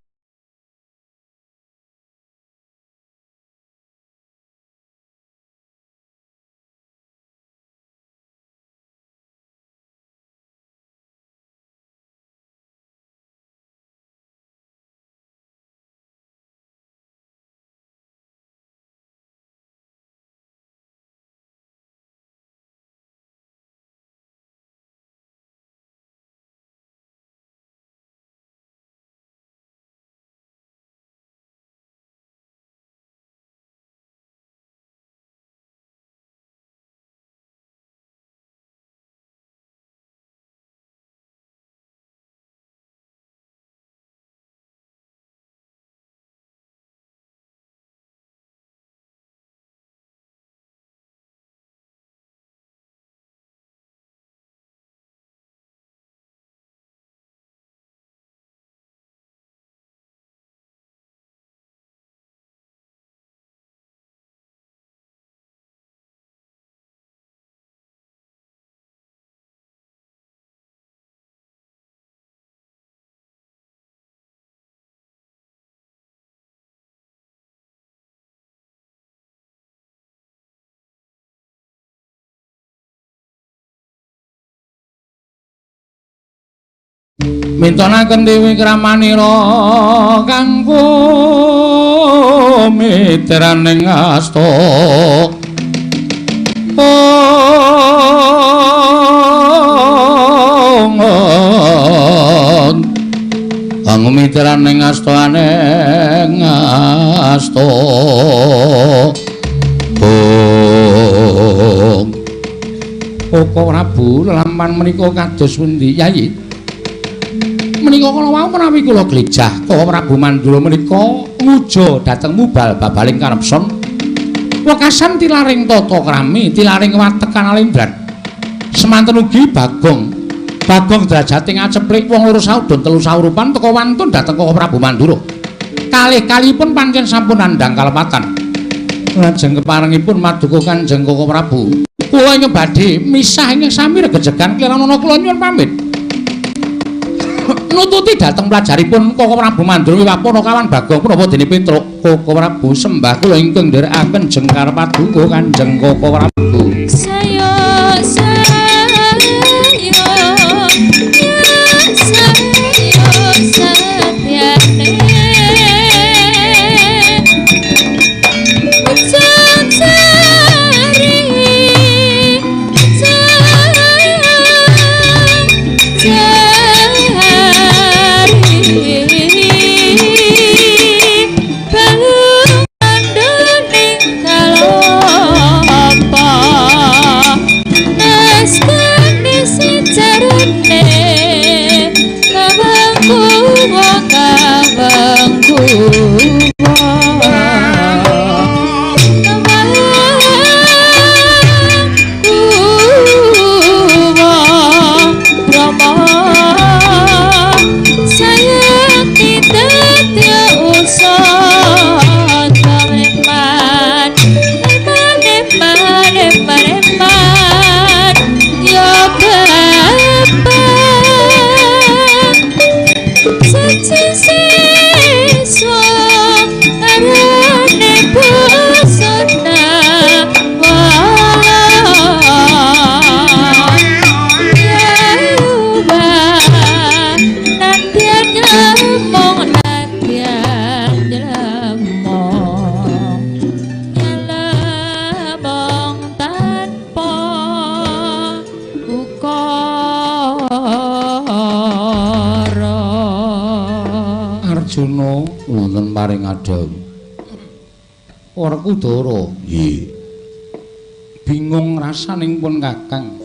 Mintonaken Dewi Kramanira kanggo mitraning asta. Kanggo mitraning asta aneng asta. Koko Prabu lelampahan menika kados pundi Yayi? Menika kala wau menawi kula glejah Koko Prabu Mandura menika nguja dhateng mubal babaling karepson. Wekasan tilaring tata krami, tilaring watek kanalindran. Semanten ugi Bagong. Bagong derajate ngaceplik wong loro saudon telu saurupan teka wantun dhateng Koko Prabu Mandura. Kalih-kalihipun pancen sampun nandhang kalepatan. Lajeng keparengipun maduka Kanjeng Koko Prabu. Kula ingkang badhe misah ingkang sami regejegan kliranana kula nyuwun pamit. Nututi dhateng pelajaripun Koko Prabu Mandura wiwah Panakawan Bagong punapa dene Petruk. Koko Prabu sembah kula ingkang nderekaken jengkar paduka Kanjeng Koko Prabu. Sayo sayo sayo satyane Wonten paring adhawuh. Werkudara, nggih. Bingung rasaning pun Kakang.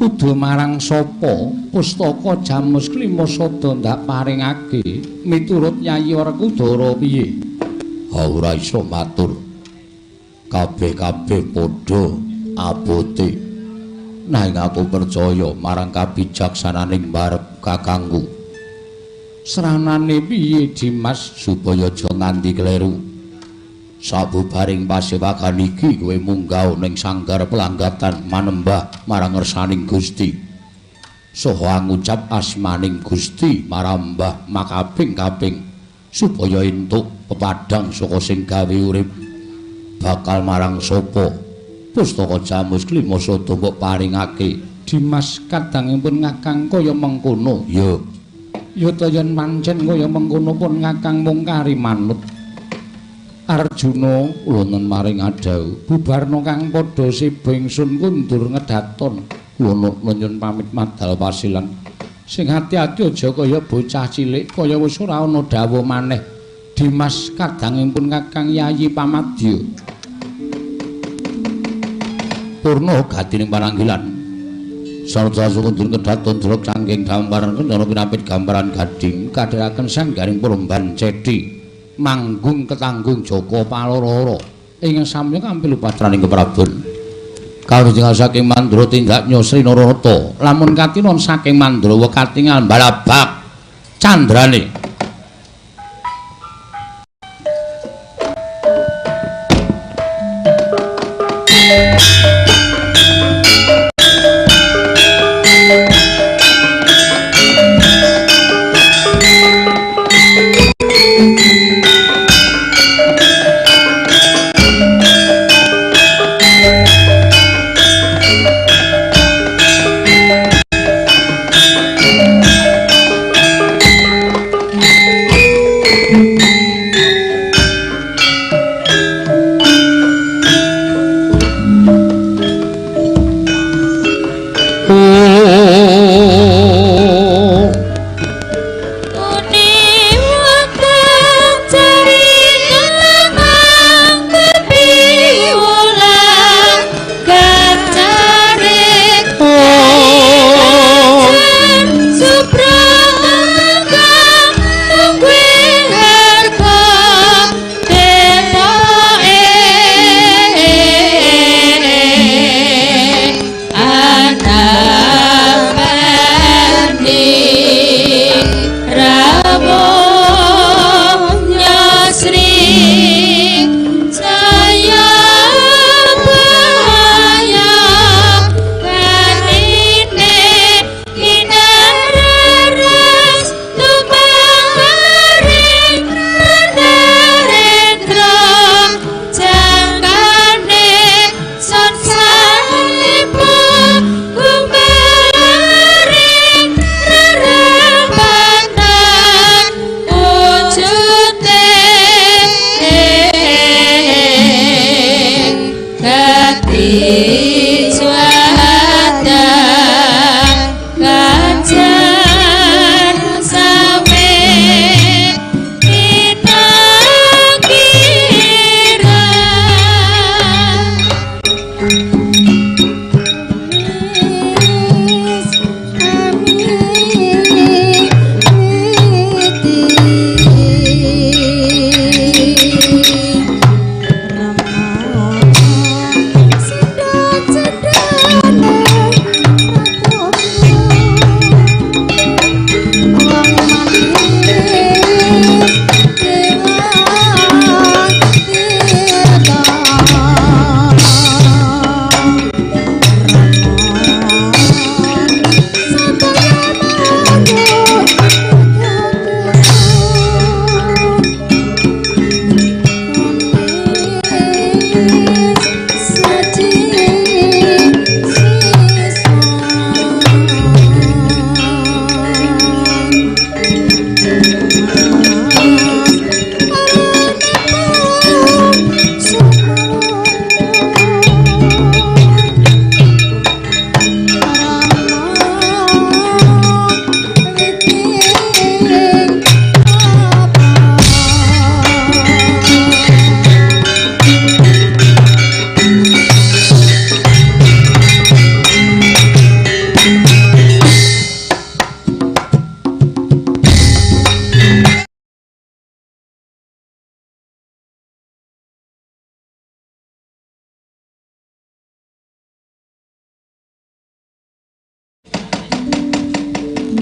Kudu marang sapa pustaka Jamus Klima Sada ndak paringake miturut Yayi Werkudara piye? Ha ora iso matur. Kabeh-kabeh padha abote. Nanging aku percaya marang kabijaksananing barep kakangku. Sranane piye Dimas supaya aja nganti kleru? Sabubaring pasewakan iki kowe munggah ning sanggar pelanggatan manembah marang ngersaning Gusti. Saha ngucap asmaning Gusti marambah makaping-kaping supaya entuk pepadhang saka sing gawe urip. Bakal marang sapa pustaka Jamus Klima Sada mbok paringake? Dimas kadangipun Kakang kaya mengkono. Ya. Ya ta yen pancen kaya mengkono pun Kakang mung kari manut. Arjuna wonten maring adhawuh bubarna kang padha seba ingsun kundur ngedaton kula nyuwun pamit madal pasilan sing ati-ati aja kaya bocah cilik kaya wis ora ana dawuh maneh. Dimas kadangipun Kakang Yayi pamadya purna gatining pananggilan sarta kundur kedaton delok saking gambaran kencana pinapit gambaran gading kadheraken sanggaring peremban ceti manggung ketanggung Joko Paloro ing samya kampil upatraning keprabon kawujud saking Mandra tindak Sri Nararata lamun katinon saking Mandrawa katingal balabak candrane.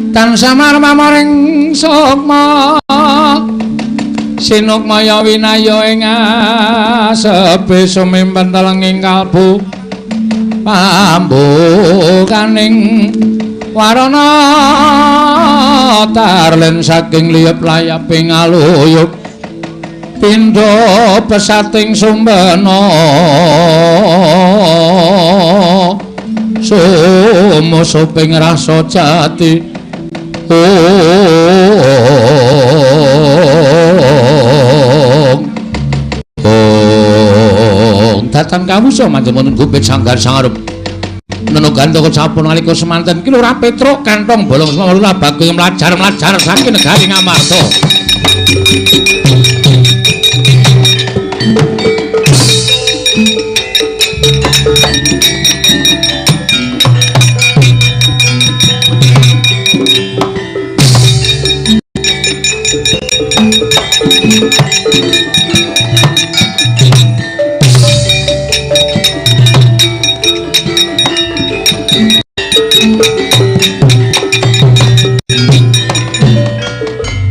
Tansah marmaring sukma sinukmaya winaya ing asepe sumimpen telenging kalbu pambukaning warana tarlen saking liyep layaping aluyup pindha pesating sumbena sumusuping rasa jati. Ong datan kawusa manjemun gupit sanggar sangarep nenugan toko sampun nalika semanten ki Lurah Petruk kantong bolong Lurah Bagong mlajar-mlajar saking negari Ngamarta.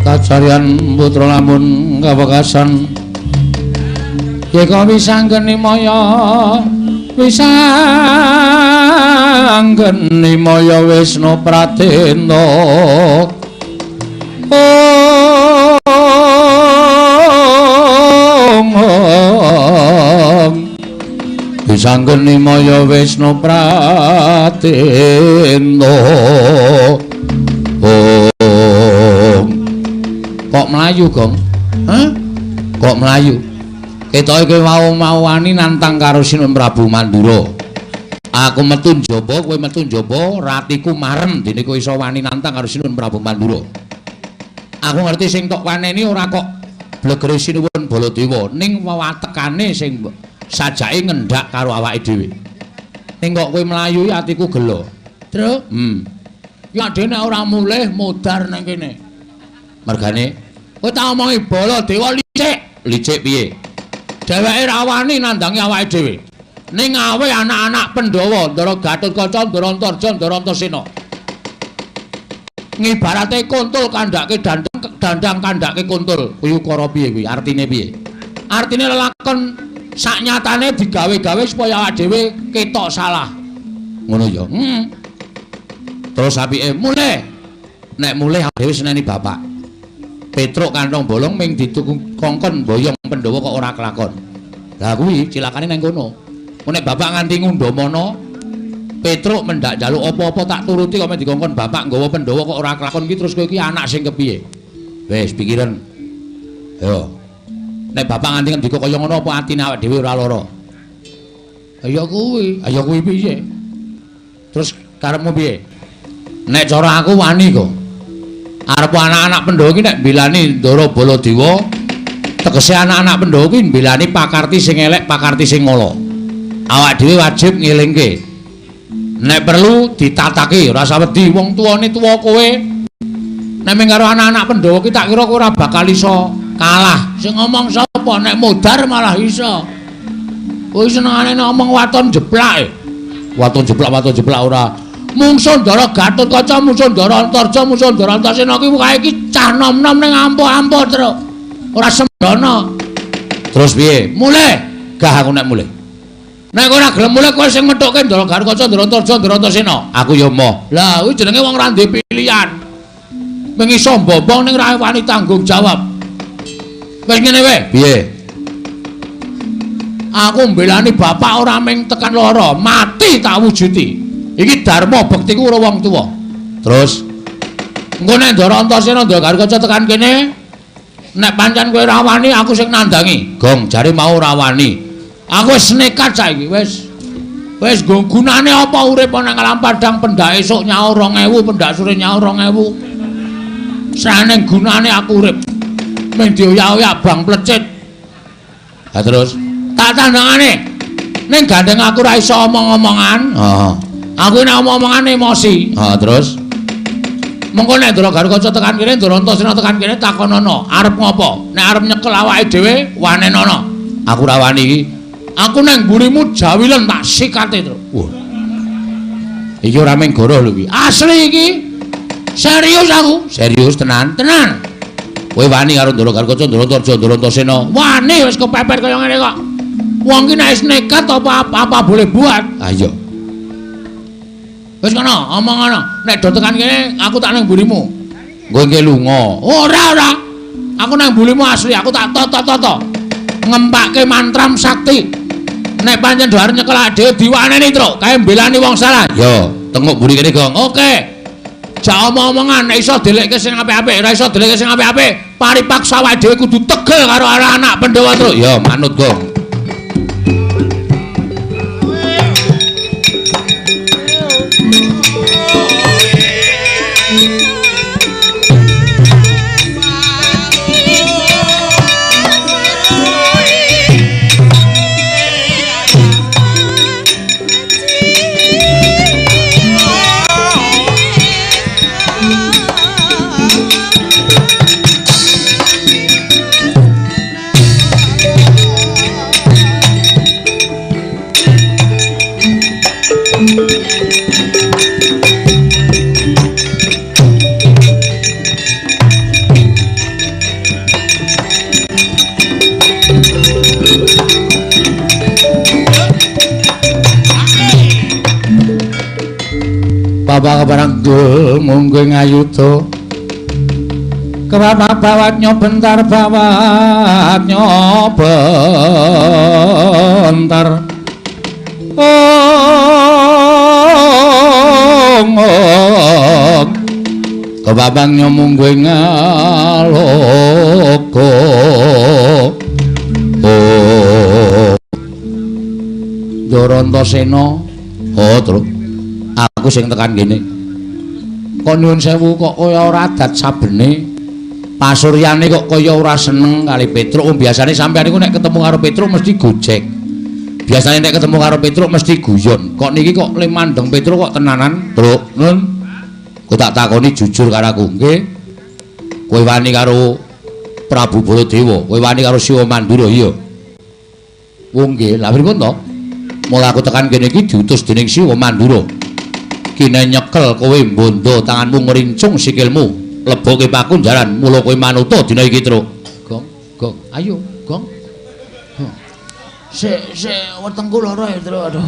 Kacarian putra lamun kawekasan yeka wisanggeni maya wisanggeni maya Wisnu Pratena. Ong wisanggeni maya Wisnu Pratena. Kok mlayu, Gong? Hah? Kok mlayu? Ketoke kowe mau-mau wani nantang karo Sinuwun Prabu Mandura. Aku metu njaba, kowe metu njaba, ratiku marem dene kowe iso wani nantang karo Sinuwun Prabu Mandura. Aku ngerti sing tok waneni ora kok blegere Sinuwun Baladewa, ning wewatekane sing sajake ngendak karo awake dhewe. Ning kok kowe mlayu atiku gelo. Truk? Ya dene ora mulih modar nang kene. Mergane kowe tak omongi Baladewa licik. Licik piye? Dheweke ra wani nandangi awake dhewe. Ning awe anak-anak Pandhawa, Ndara Gatotkaca, Ndara Antarja, Ndara Antasena. Ngibarate kuntul kandhake dandang, dandang kandhake kuntul. Kuwi ukara piye kuwi? Artine piye? Artine lelakon saknyatane digawe-gawe supaya awake dhewe ketok salah. Ngono ya. Terus apike mulih. Nek mulih awake dhewe seneni bapak. Petruk kantong bolong ming dituku kongkon boyong Pandhawa kok ora kelakon. Lah kuwi cilakane nang kono. Nek bapak nganti ngundhamana Petruk mendak njaluk apa-apa tak turuti kok dikongkon bapak nggawa Pandhawa kok ora kelakon iki terus kowe iki anak sing kepiye? Wis pikiran. Yo. Nek bapak nganti ngendika kaya ngono apa atine awake dhewe ora lara? Ya kuwi, ya kuwi piye? Terus karepmu piye? Nek cara aku wani kok. Arep anak-anak Pandhawa iki nek mbilani Ndara Baladewa, tegese anak-anak Pandhawa iki mbilani pakarti sing elek, pakarti sing ala. Awak dhewe wajib ngelingke. Nek perlu ditataki, ora usah wedi wong tuane tuwa kowe. Nek mung karo anak-anak Pandhawa iki tak kira kowe ora bakal iso kalah. Sing ngomong sapa? Nek modar malah iso. Kowe senengane ngomong waton jeplak. Waton jeplak ora. Mungsuh Ndara Gatotkaca, mungsuh Ndara Antarja, mungsuh Ndara Antasena ki kae iki cah nom-nom ning ampuh-ampuh, Truk. Ora sembrono. Terus piye? Mulih. Gah aku nek mulih. Nek ora gelem mulih kowe sing methukke Ndara Gatotkaca, Ndara Antarja, Ndara Antasena. Aku ya moh. Lah kuwi jenenge wong ora ndek pilihan. Mung iso mbobong ning ra wani tanggung jawab. Wis ngene wae. Piye? Aku mbelani bapak ora mung tekan lara, mati tak wujuti. Iki dharma bektiku karo wong tuwa. Terus engko nek Ndara Antasena Ndara Gatotkaca tekan kene, nek pancen kowe ora wani aku sing nandangi. Gong jare mau ora wani. Aku wis nekat saiki wis. Wis gunane apa urip ana nang alam padang pendak esuk nyaur 2000, pendak sore nyaur 2000. Saneng gunane aku urip. Mung dioyak-oyak bang plecit. Ha terus tak tandangane. Ning gandeng aku ora iso omong-omongan. Heeh. Aku nek omong-omongan emosi. Ha terus mengko nek Ndara Gatotkaca tekan kene, Ndara Antasena tekan kene takonono, arep ngopo? Nek arep nyekel awake dhewe, wanenono. Aku ora wani iki. Aku nang mburimu jawilen tak sikate, Truk. Wah. Iki ora mung goroh lho iki. Asli iki. Serius aku? Serius tenan, tenan. Kowe wani karo Ndara Garukaca, Ndara Antarja, Ndara Antasena? Wani wis kepepet kaya ngene kok. Wong ki nek wis nekat apa-apa boleh buat. Ha iya. Wis kono, omong ngono. Nek do tekan kene aku tak nang mburimu. Kowe nggih lunga. Ora, ora. Aku nang mburimu asli, aku tak toto-toto. Ngempake mantram sakti. Nek pancen do arep nyekel dhewe diwaneni, Truk. Kae mbelani wong salah. Yo, tengok mburi kene, Gong. Oke. Jak omong-omongan nek iso delekke sing apik-apik, ora iso delekke sing apik-apik, paripaksa awake dhewe kudu tegel karo anak Pandhawa, Truk. Ya, manut, Gong. Bapak keparanggul munggo ngayuda. Kepapak bawat nyobentar bawat nyobentar. Ong ong. Kepapak nyomunggo ngaloka. Oh. Ndara Antasena. Oh, Truk. Aku sing tekan kene. Kok nyuwun sewu kok kaya ora adat sabene. Pasuryane kok kaya ora seneng kali Petruk. Wong biasane sampeyan niku nek ketemu karo Petruk mesti gojek. Biasane nek ketemu karo Petruk mesti guyon. Kok niki kok le mandeng Petruk kok tenanan, Truk. Nun. Kok tak takoni jujur karo aku, nggih. Kowe wani karo Prabu Baladewa, kowe wani karo Siwa Mandura, iya. Wong nggih, lha pripun to? Mula aku tekan kene iki diutus dening Siwa Mandura. Kine nyekel kowe mbondo tanganmu ngrincung sikilmu leboke pakunjaran mula kowe manuta dina iki, Truk. Gong, gong, ayo, gong. Sik, sik wetengku lara ya, Truk. Aduh.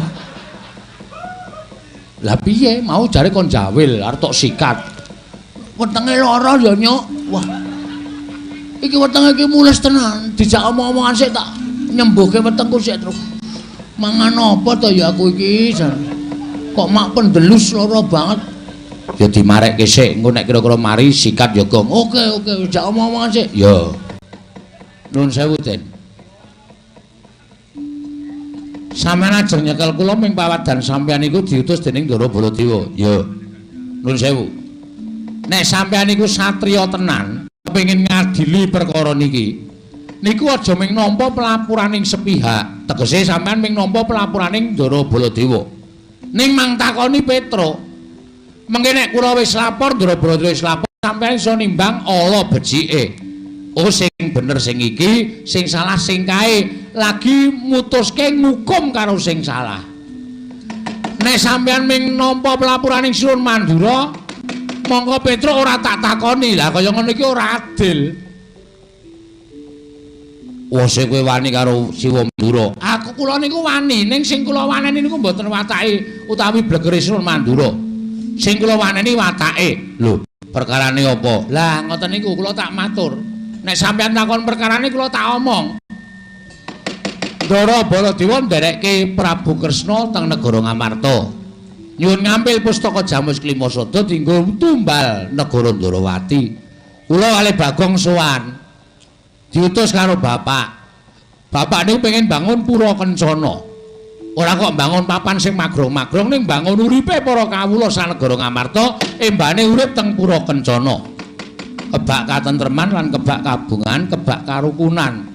Lah piye mau jare kon jawil arep tok sikat. Wetenge lara ya, Nyuk. Wah. Iki wetenge iki mules tenan, dijak omong-omongan sik tak nyembuhke wetengku sik, Truk. Mangan apa to ya aku iki? Kok mak pendelus lara banget. Ya dimarekke sik, engko nek kira-kira mari sikat ya, Gong. Oke, oke, jak omong-omongan sik. Ya. Nuwun sewu, Den. Sampeyan ajeng nyekel kula ming pawadan sampeyan iku diutus dening Ndara Baladewa. Ya. Nuwun sewu. Nek sampeyan iku satriya tenan, kepengin ngadili perkara niki, niku aja ming nampa pelapuraning sepihak. Tegese sampeyan ming nampa pelapuraning Ndara Baladewa. Ning mang takoni Petruk. Mengke nek kula wis lapor, Ndara Baladewa wis lapor, sampeyan iso nimbang ala becike. Oh, sing bener sing iki, sing salah sing kae. Lagi mutuske ngukum karo sing salah. Nek sampeyan ming nampa pelapuraning Sinuwun Mandura, mongko Petruk ora tak takoni. Lah kaya ngono iki ora adil. Wah, sing kowe wani karo Siwa Mandura. Aku kula niku wani, ning sing kula waneni niku mboten watake utawi blegere Sinuwun Mandura. Sing kula waneni watake. Lho, perkarane apa? Lah ngoten niku kula tak matur. Nek sampeyan takon perkarane kula tak omong. Ndara Baladewa nderekke Prabu Kresna teng negara Ngamarta. Nyuwun ngampil pustaka Jamus Klimasada dienggo tumbal negara Ndarawati. Kula kalih Bagong sowan. Diutus karo bapak. Bapak niku pengen bangun pura kencana. Ora kok bangun papan sing magrong-magrong, ning bangun uripe para kawula sanegara Ngamarta embane urip teng pura kencana. Kebak katentreman lan kebak kabungan, kebak karukunan.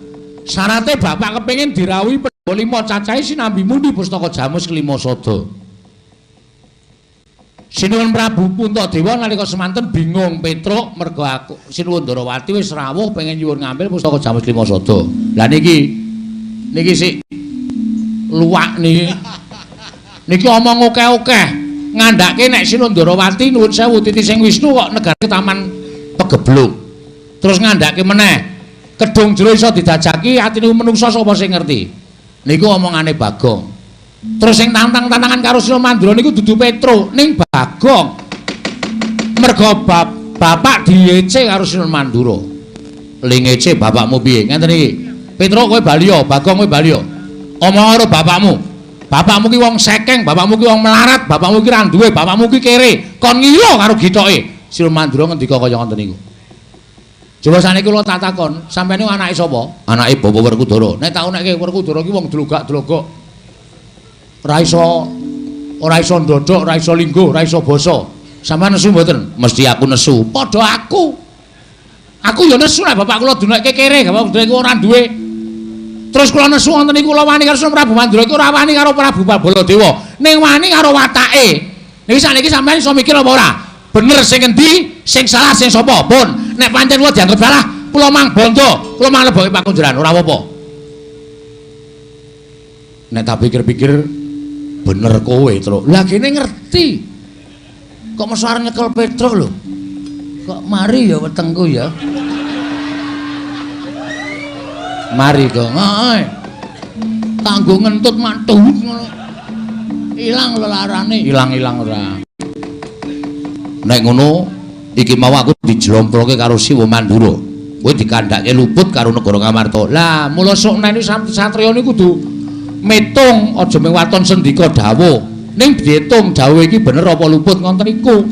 Syarate bapak kepengin dirawuhi Pandhawa lima cacahe sinambi muni pustaka Jamus Klimasada. Sinuwun Prabu Puntadewa nalika semanten bingung Petruk merga aku Sinuwun Ndarawati wis rawuh pengen nyuwun ngambil pustaka Jamus Klimasada. Lah niki niki sik luwak niki. Niki omong akeh-akeh. Ngandhake nek Sinundharawati nuwun sewu titi sing Wisnu kok negara taman pegebluk. Terus ngandhake meneh kedung jero iso didajaki atine menungsa sapa sing ngerti. Niku omongane Bagong. Terus sing tantang-tantangan karo Sina Mandura niku dudu Petruk, ning Bagong. Mergo bapak diece karo Sina Mandura. Lingece bapakmu piye? Ngenten iki. Petruk kowe bali ya, Bagong kowe bali ya. Omong karo bapakmu. Bapakmu ki wong sekeng, bapakmu ki wong melarat, bapakmu ki ra duwe, bapakmu ki kere. Kon ngilo karo gitoke. Sina Mandura ngendika kaya ngoten niku. Coba saniki kula tak takon, sampeyan niku anake sapa? Anake Bapak Werkudara. Nek tak unekke Werkudara ki wong dlogak-dlogok. Ora iso ndodhok, ora iso lingguh, ora iso basa. Sampeyan nesu mboten? Mesti aku nesu. Padha aku. Aku ya nesu nek bapak kula dunekke kere, bapak kula ora duwe. Terus kula nesu wonten niku kula wani karo Prabu Mandura iku ora wani karo Prabu Baladewa, ning wani karo watake. Niki sakniki sampeyan iso mikir apa ora? Bener sing endi, sing salah sing sapa? Pun, nek pancen kula dianggep salah, kula mang bondo, kula mang leboke pakunjaran, ora apa-apa. Nek tak pikir-pikir bener kowe, Truk. Lah kene ngerti. Kok mesti arep nyekel Petruk lho. Kok mari ya wetengku ya. Mari kok. Heeh. Kanggo ngentut mantu ngono. Ilang lelarane, ilang-ilang ora. Nek ngono iki mau aku dijlomploke karo Siwa Mandura. Kowe dikandhake luput karo negara Ngamarta. Lah, mula sok nek satriya niku kudu metung, aja mung waton sendika dawuh. Ning diitung dawuh iki bener apa luput ngoten niku.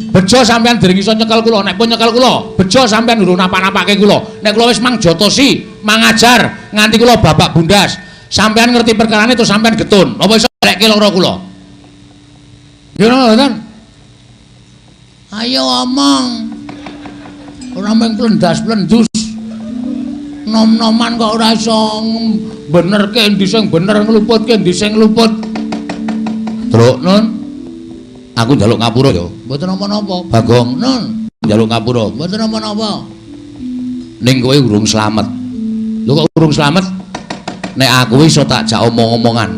Bejo sampean dereng iso nyekel kula, nek pun nyekel kula, bejo sampean urung napa-napake kula. Nek kula wis mangjotosi, mangajar nganti kula babak bundas. Sampean ngerti perkarane terus sampean getun. Apa iso balekke lara kula? Nggih mboten? Ayo omong. Ora mung plendas-plendus. Nom-noman kok ora iso benerke endi sing bener ngluputke endi sing luput. Truk nun. Aku njaluk ngapura ya. Mboten napa-napa. Bagong nun. Njaluk ngapura. Mboten napa-napa. Ning kowe urung slamet. Lho kok urung slamet? Nek aku iso tak jak omong-omongan.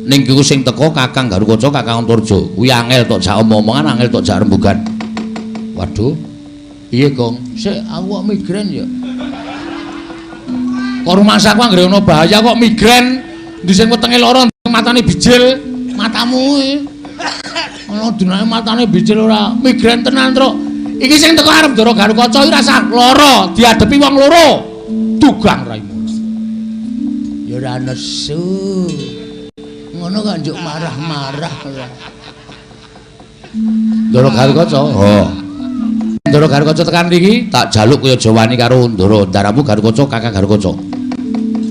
Ning iku sing teko Kakang Garukaca, Kakang Antarja. Kuwi angel tok jak omong-omongan, angel tok jak rembugan. Waduh. Piye, Gong? Sik aku kok migrain ya. Kok rumangsaku anggere ana bahaya kok migrain. Endi sing wetenge lara, matane bijil, matamu kuwi. Ana dinane matane bijil ora migrain tenan, Truk. Iki sing teko arep Ndara Garukaca iki rasah lara, diadepi wong loro. Dugang raimu. Ya ora nesu. Ngono kok njuk marah-marah ora. Ndara Garukaca. Oh. Ndara Garukaca tekan mriki tak jaluk kowe aja wani karo Ndara ndaramu Garukaca, Kakang Garukaca.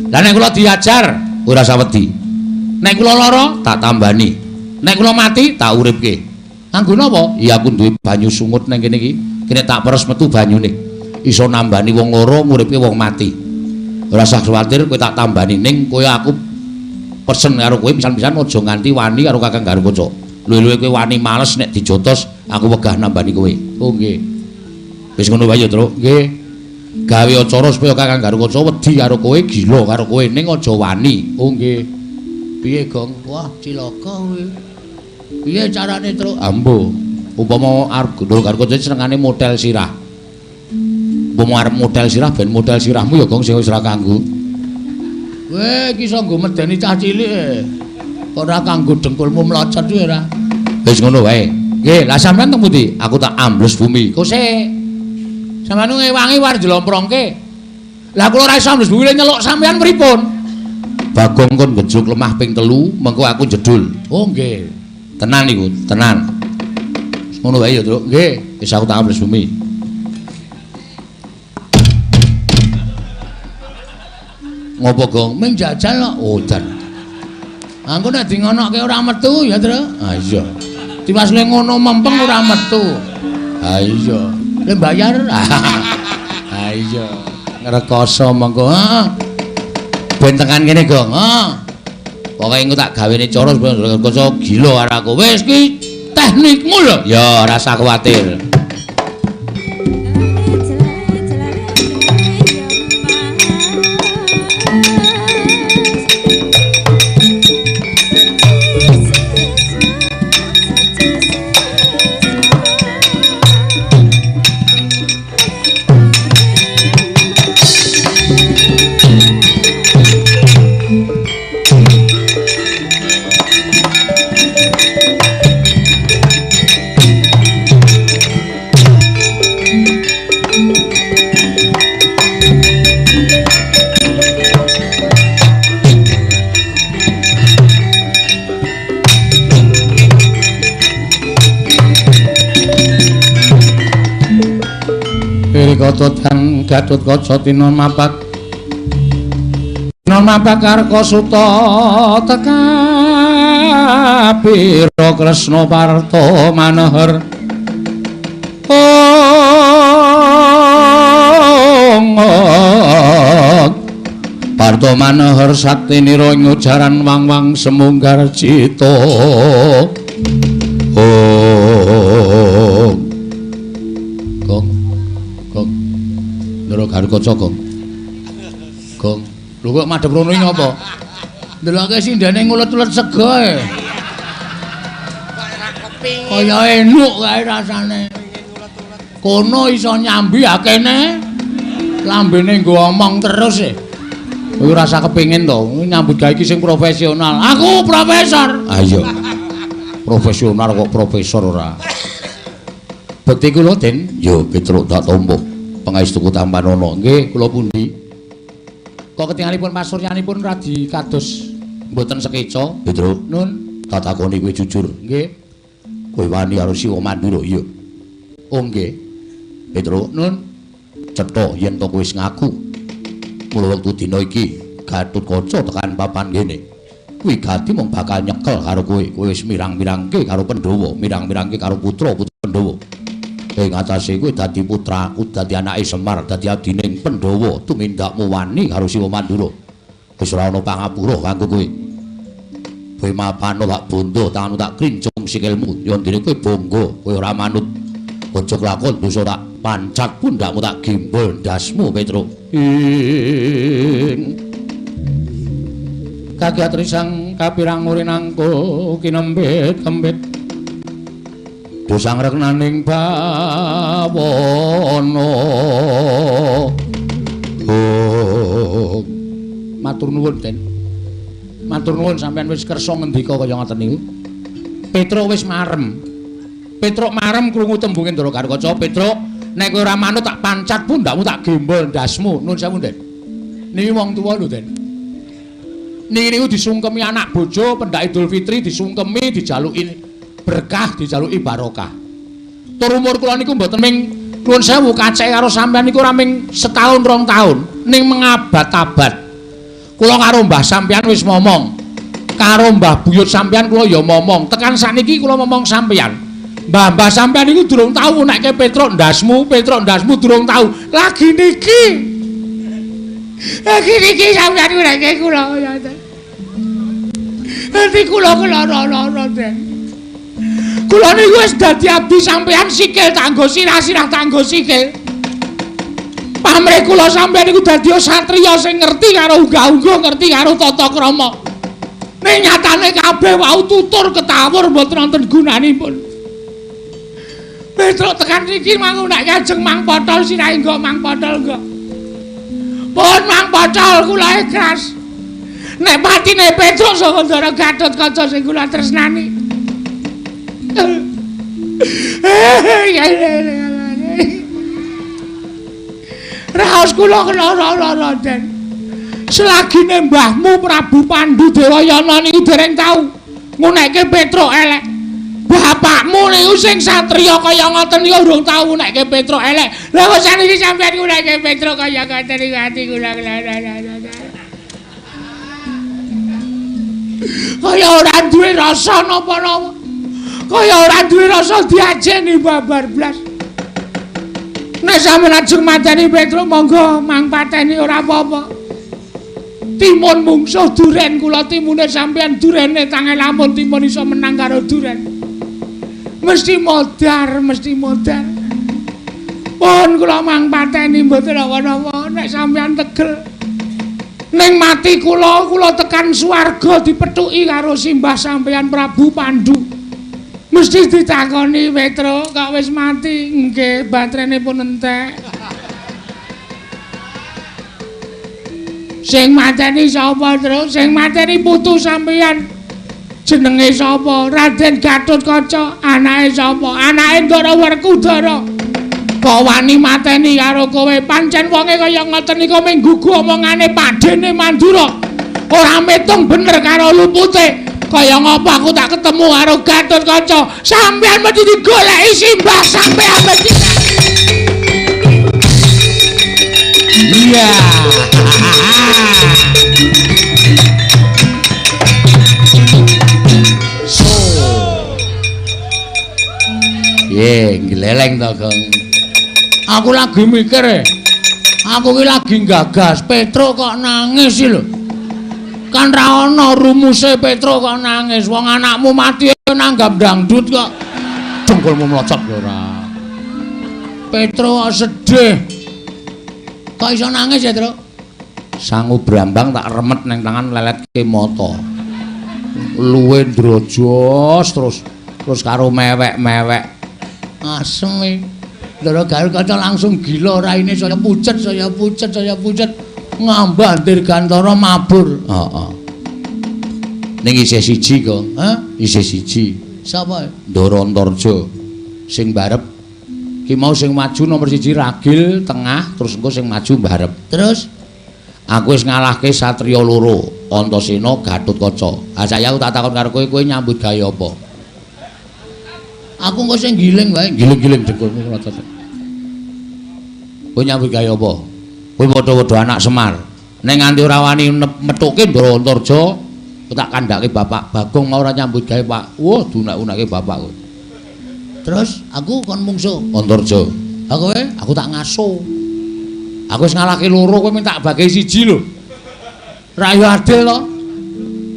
Lah nek kula diajar ora usah wedi. Nek kula lara tak tambani. Nek kula mati tak uripke. Kanggo napa? Iya aku duwe banyu sungut nang kene iki. Kene tak peres metu banyune. Iso nambani wong lara, nguripke wong mati. Ora usah kuwatir kowe tak tambani ning kowe aku pesen karo kowe pisan-pisan aja nganti wani karo Kakang Garukaca. Luwe-luwe kowe wani males nek dijotos aku wegah nambani kowe. Oh nggih. Wis ngono wae ya, Truk. Nggih. Gawe acara supaya Kakang Garukaca wedi karo kowe, gila karo kowe ning aja wani. Oh nggih. Piye, Gong? Wah, cilaka kowe. Piye carane, Truk? Ambo. Upama arep Garukaca senengane model sirah. Upama arep model sirah ben model sirahmu ya, Gong, sing wis ora kanggo. Kowe iki iso nggo medeni cah cilik. Ora kanggo dengkulmu mlocot kuwi ora. Wis ngono wae. Nggih, lah sampean teng pundi? Aku tak ambles bumi. Kok sik. Sampeyan ngewangi war jlomprongke. Lah kula ora iso ambles bumi nyeluk sampean pripun? Bagong kon gejluk lemah ping 3, mengko aku jedul. Oh nggih. Tenan niku, tenan. Ngono wae ya, Truk. Nggih, wis aku tak ambles bumi. Ngopo, Gong? Ming jajal kok. Oh, jan. Aku nek di ngonoke ora metu ya, Truk. Ha iya. Tiwas le ngono mempeng ora metu. Ha iya. Le bayar. Ha iya. Ngrekoso mengko. Heeh. Ben tekan kene, Gong. Heeh. Pokoke engko tak gawene cara supaya Garukaca gila karo aku. Wis ki teknikmu lho. Ya, ora usah kuwatir. Mahabharata dan Gatotkaca tinamapak tinamapak Karka Suta tekapira Kresna Parta Manohar. Parta Manohar saktinira ing ujaran wang-wang semunggar cita. Gong. Gong. Ndara Garukaca, Gong. Gong. Lho kok madhep rono iki ngapa? Ndeloke sindene ngulet-ulet sega e. Kaya enuk kae rasane. Kono iso nyambi akene. Lambene nggo omong terus e. Kowe rasa kepengin to nyambut gawe iki sing profesional. Aku profesor. Ayo. Profesional kok profesor ora. Bekti kula, Den. Yo Petruk tak tampa. Pangaestuku tampanana. Nggih, kula pundi? Kok ketingalipun pasuryanipun radi kados mboten sekeca, Petruk. Nun, tak takoni kowe jujur. Nggih. Kowe wani karo Siwa Mandura? Iya. Oh nggih. Petruk, nun, cetha yen to kowe wis ngaku. Mula wektu dina iki Gatotkaca tekan papan kene. Kuwi gati mung bakal nyekel karo kowe. Kowe wis mirang-mirangke karo Pandhawa, mirang-mirangke karo putra-putra Pandhawa. Ing atase kowe dadi putraku, dadi anake Semar, dadi adining Pandhawa, tumindakmu wani karo Siwa Mandura. Wis ora ana pangapura kanggo kowe. Kowe mapano tak bondo, tanganmu tak krincung sikilmu. Yen dene kowe bangga, kowe ora manut. Aja kelakon dosa tak pancat pundakmu tak gembol ndasmu, Petruk. Ing kagiat risang kapirang murinangko kinembit kembit dosang reknaning bawana. Oh, matur nuwun, Den. Matur nuwun sampeyan wis kersa ngendika kaya ngoten niku. Petruk wis marem. Petruk marem krungu tembunge Ndara Garukaca. Petruk, nek kowe ora manut tak pancat pundakmu tak gembol ndasmu. Nuwun sewu, Den. Niki wong tuwa lho, Den. Niki niku disungkemi anak bojo pendak Idul Fitri, disungkemi, dijaluki berkah, dijaluki barokah. Tur umur kula niku mboten ming nuwun sewu kaceke karo sampeyan niku ora ming setahun rong tahun, ning mengabad-abad. Kula karo mbah sampeyan wis momong. Karo mbah buyut sampeyan kula ya momong. Tekan sakniki kula momong sampeyan. Mbah-mbah sampeyan niku durung tau nekke Petruk ndasmu, Petruk ndasmu durung tau. Lagi niki. Lagi niki sampeyan nekke kula ya. Nanti kula lara-lara, Den. Kula niku wis dadi abdi sampeyan sikil tanggo sirah, sirah tanggo sikil. Pamrih kula sampeyan niku dadi satriya sing ngerti karo unggah-ungguh, ngerti karo tata krama. Ning nyatane kabeh wau tutur ketawur mboten wonten gunanipun. Petruk tekan niki mangu nek kajeng mang potol sirahe nggo mang potol nggo. Pun mang potol kula ikhlas. Nek patine Petruk saka Ndara Gatotkaca sing kula tresnani. Raos kula kena-lara, Den. Selagine mbahmu Prabu Pandu Dewayana niku dereng tau ngunekke Petruk elek. Bapakmu niku sing satriya kaya ngoten niku urung tau ngunekke Petruk elek. Lah kok saniki sampeyan ngunekke Petruk kaya ngoten niku ati kula kena. Kaya ora duwe rasa napa-napa. Kaya ora duwe rasa diajeni babar blas. Nek sampeyan ajeng mateni Petruk monggo mang pateni ora apa-apa. Timun mungsuh duren kula timune sampeyan durene tange lamun timun iso menang karo duren. Mesti modar, mesti modar. Pun kula mang pateni mboten napa-napa nek sampeyan tegel. Ning mati kula, kula tekan swarga dipethuki karo simbah sampeyan Prabu Pandu. Mesti ditakoni Petruk kok wis mati. Nggih, baterene pun entek. Sing mateni sapa, Truk? Sing mateni putu sampeyan. Jenenge sapa? Raden Gatotkaca. Anake sapa? Anake Ndara Werkudara. Kok wani mateni karo kowe? Pancen wonge kaya ngoten niku mung gugu omongane padene Mandura. Ora metung bener karo lupute. Kaya ngapa aku tak ketemu karo Gatotkaca? Sampeyan mesti digoleki simbah sampeyan mesti. Iya. So. Ye, gleleng to, Gong. Aku lagi mikir e. Aku ki lagi nggagas Petruk kok nangis iki lho. Kan ra ana rumuse Petruk kok nangis. Wong anakmu mati nanggap dangdut kok. Dengkulmu mlocot ora. Petruk kok sedih. Kok iso nangis ya, Truk? Sangu brambang tak remet nang tangan leletke mata. Luwe ndrojos terus karo mewek-mewek. Asem e. Ndara Garukaca langsung gila raine saya pucet, saya pucet, saya pucet. Ngambah Dirgantara mabur. Heeh. Ning isih siji kok. Hah? Isih siji. Sapa? Ndara Antarja. Sing barep ki mau sing maju nomor 1 Ragil tengah, terus engko sing maju barep. Terus aku wis ngalahke satriya loro, Antasena, Gatotkaca. Ha saiki aku tak takon karo kowe, kowe nyambut gawe apa? Aku engko sing giling wae, giling-giling dengkulmu mlocot. Kowe nyambut gawe apa? Kowe padha-padha anak Semar. Nek nganti ora wani methuke Ndara Antarja, tak kandhake bapak. Bagong mau ora nyambut gawe, Pak. Wah, dunak-unake bapak kowe. Terus aku kon mungsuh Antarja. Ha kowe? Aku tak ngaso. Aku wis ngalahke loro, kowe minta bagi siji lho. Ra yo adil to.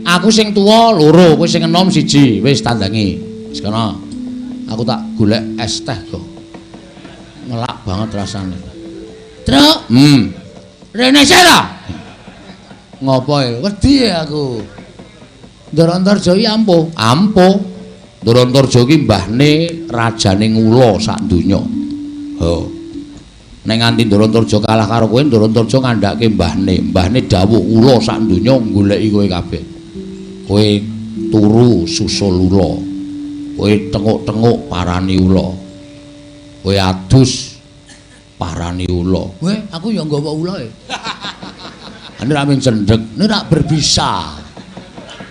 Aku sing tuwa loro, kowe sing enom siji. Wis tandangi. Wis kono. Aku tak golek es teh kok. Ngelak banget rasane. Truk. Rene sik ta? Ngopo e? Wedi aku. Ndara Antarja iki ampuh. Ampuh. Ndara Antarja iki mbahne rajane Ngula sak donya. Ha. Nek nganti Ndara Antarja kalah karo kowe, Ndara Antarja ngandhake mbahne. Mbahne dawuh ula sak donya goleki kowe kabeh. Kowe turu susul ula. Kowe tenguk-tenguk parani ula. Kowe adus parani ula. Kowe aku ya nggawa ula e. Ane ra mung cendhek, nek ra berbisa.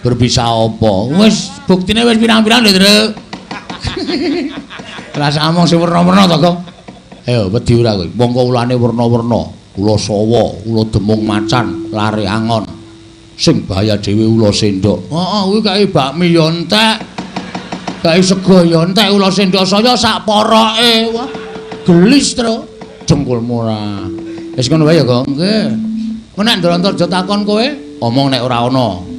Berbisa apa? Wis buktine wis pirang-pirang lho, Truk. Rasa omong sing werna-werna to, Gong. Ayo wedi ora kowe. Mongko ulane werna-werna, ula sawa, ula demung macan, lare angon. Sing bahaya dhewe ula sendok. Heeh, kuwi kae bakmi ya entek. Kae sego ya entek, ula sendok saya sak poroke. Wah, gelis, Truk. Dengkulmu ora. Wis ngono wae ya, Gong. Nggih. Engko nek Ndara Antarja takon kowe, omong nek ora ana.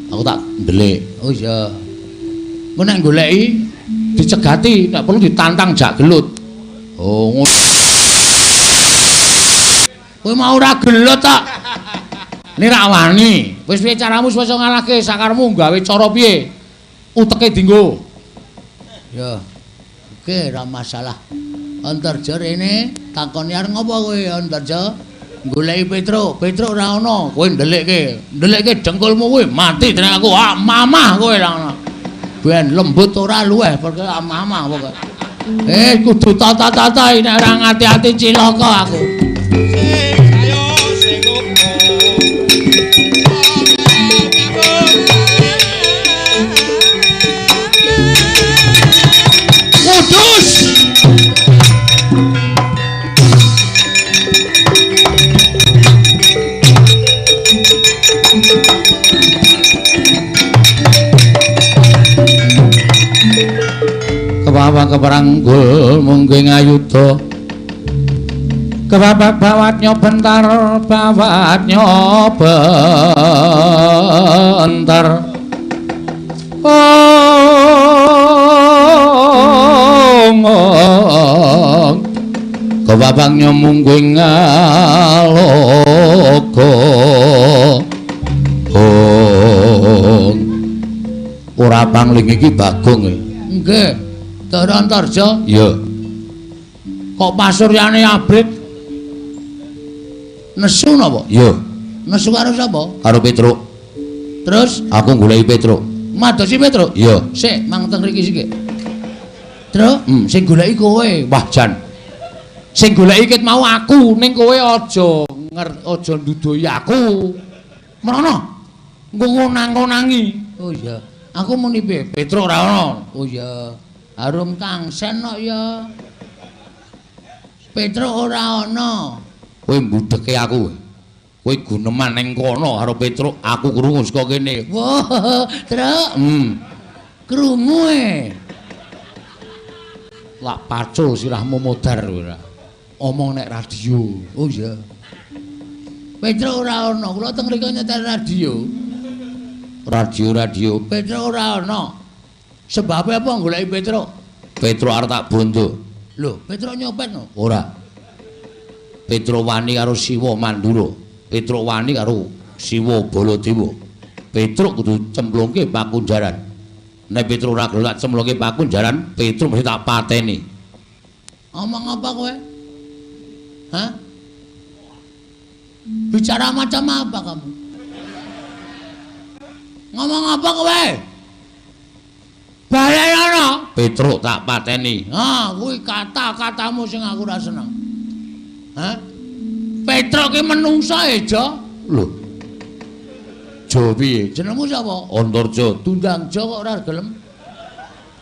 Aku tak ndelik. Oh iya. Engko nek goleki dicegati, nek perlu ditantang jak gelut. Oh, ngono. Kowe mau ora gelut tok. Ini ra wani. Wis piye caramu supaya ngalahke sakarmu gawe cara piye? Uteke dienggo. Ya. Oke, ora masalah. Antarja rene takoni arep ngopo kowe Antarja? Goleki Petruk, Petruk ora ana, kowe ndelikke. Ndelikke dengkulmu kowe mati dening aku. Ah, mamah kowe ora ana. Ben lembut ora luweh perkara mamah pokoke. Kudu tata-tata nek ora ngati-ati cilaka aku. Kudus. Kepawang keperanggul mungging ayuda. Kebabak bawatnya bentar, bawatnya bentar. Ong, ong. Kebabaknya mungging ngaloga. Ong. Ora pangling iki Bagong e. Nggih. Ndara Antarja? Iya. Kok pasuryane abrit? Nesu napa? Iya. Nesu karo sapa? Karo Petruk. Terus aku goleki Petruk. Madosi Petruk? Iya. Sik, mang teng mriki sik. Truk, sing goleki kowe. Wah, jan. Sing goleki ket mau aku, ning kowe aja aja nduduhi aku. Mrono. Engko ngonang-ngonangi. Oh iya. Aku muni piye? Petruk ora ana. Oh iya. Harum kangsen kok ya. Petruk ora ana. Kowe mbudheke aku. Kowe guneman ning kono karo Petruk, aku krungu saka kene. Wah, Truk. Krungu e. Lak pacul sirahmu modar ora. Omong nek radio. Oh iya. Petruk ora ana, kula teng mriku nyetel radio. Radio-radio. Petruk ora ana. Sebabe apa goleki Petruk? Petruk arep tak bondo. Lho, Petruk nyopet no? Ora. Petruk wani karo Siwa Mandura. Petruk wani karo Siwa Baladewa. Petruk kudu cemplungke pakunjaran. Nek Petruk ora gelem tak cemplungke pakunjaran, Petruk mesti tak pateni. Omong apa kowe? Hah? Bicara macam apa kamu? Ngomong apa kowe? Balen ana. Petruk tak pateni. Ha, kuwi kata-katamu sing aku ora seneng. Hah? Petruk ki menungsa e, Jo. Lho. Jo piye? Jenengmu sapa? Antarja. Dundang Jo kok ora gelem.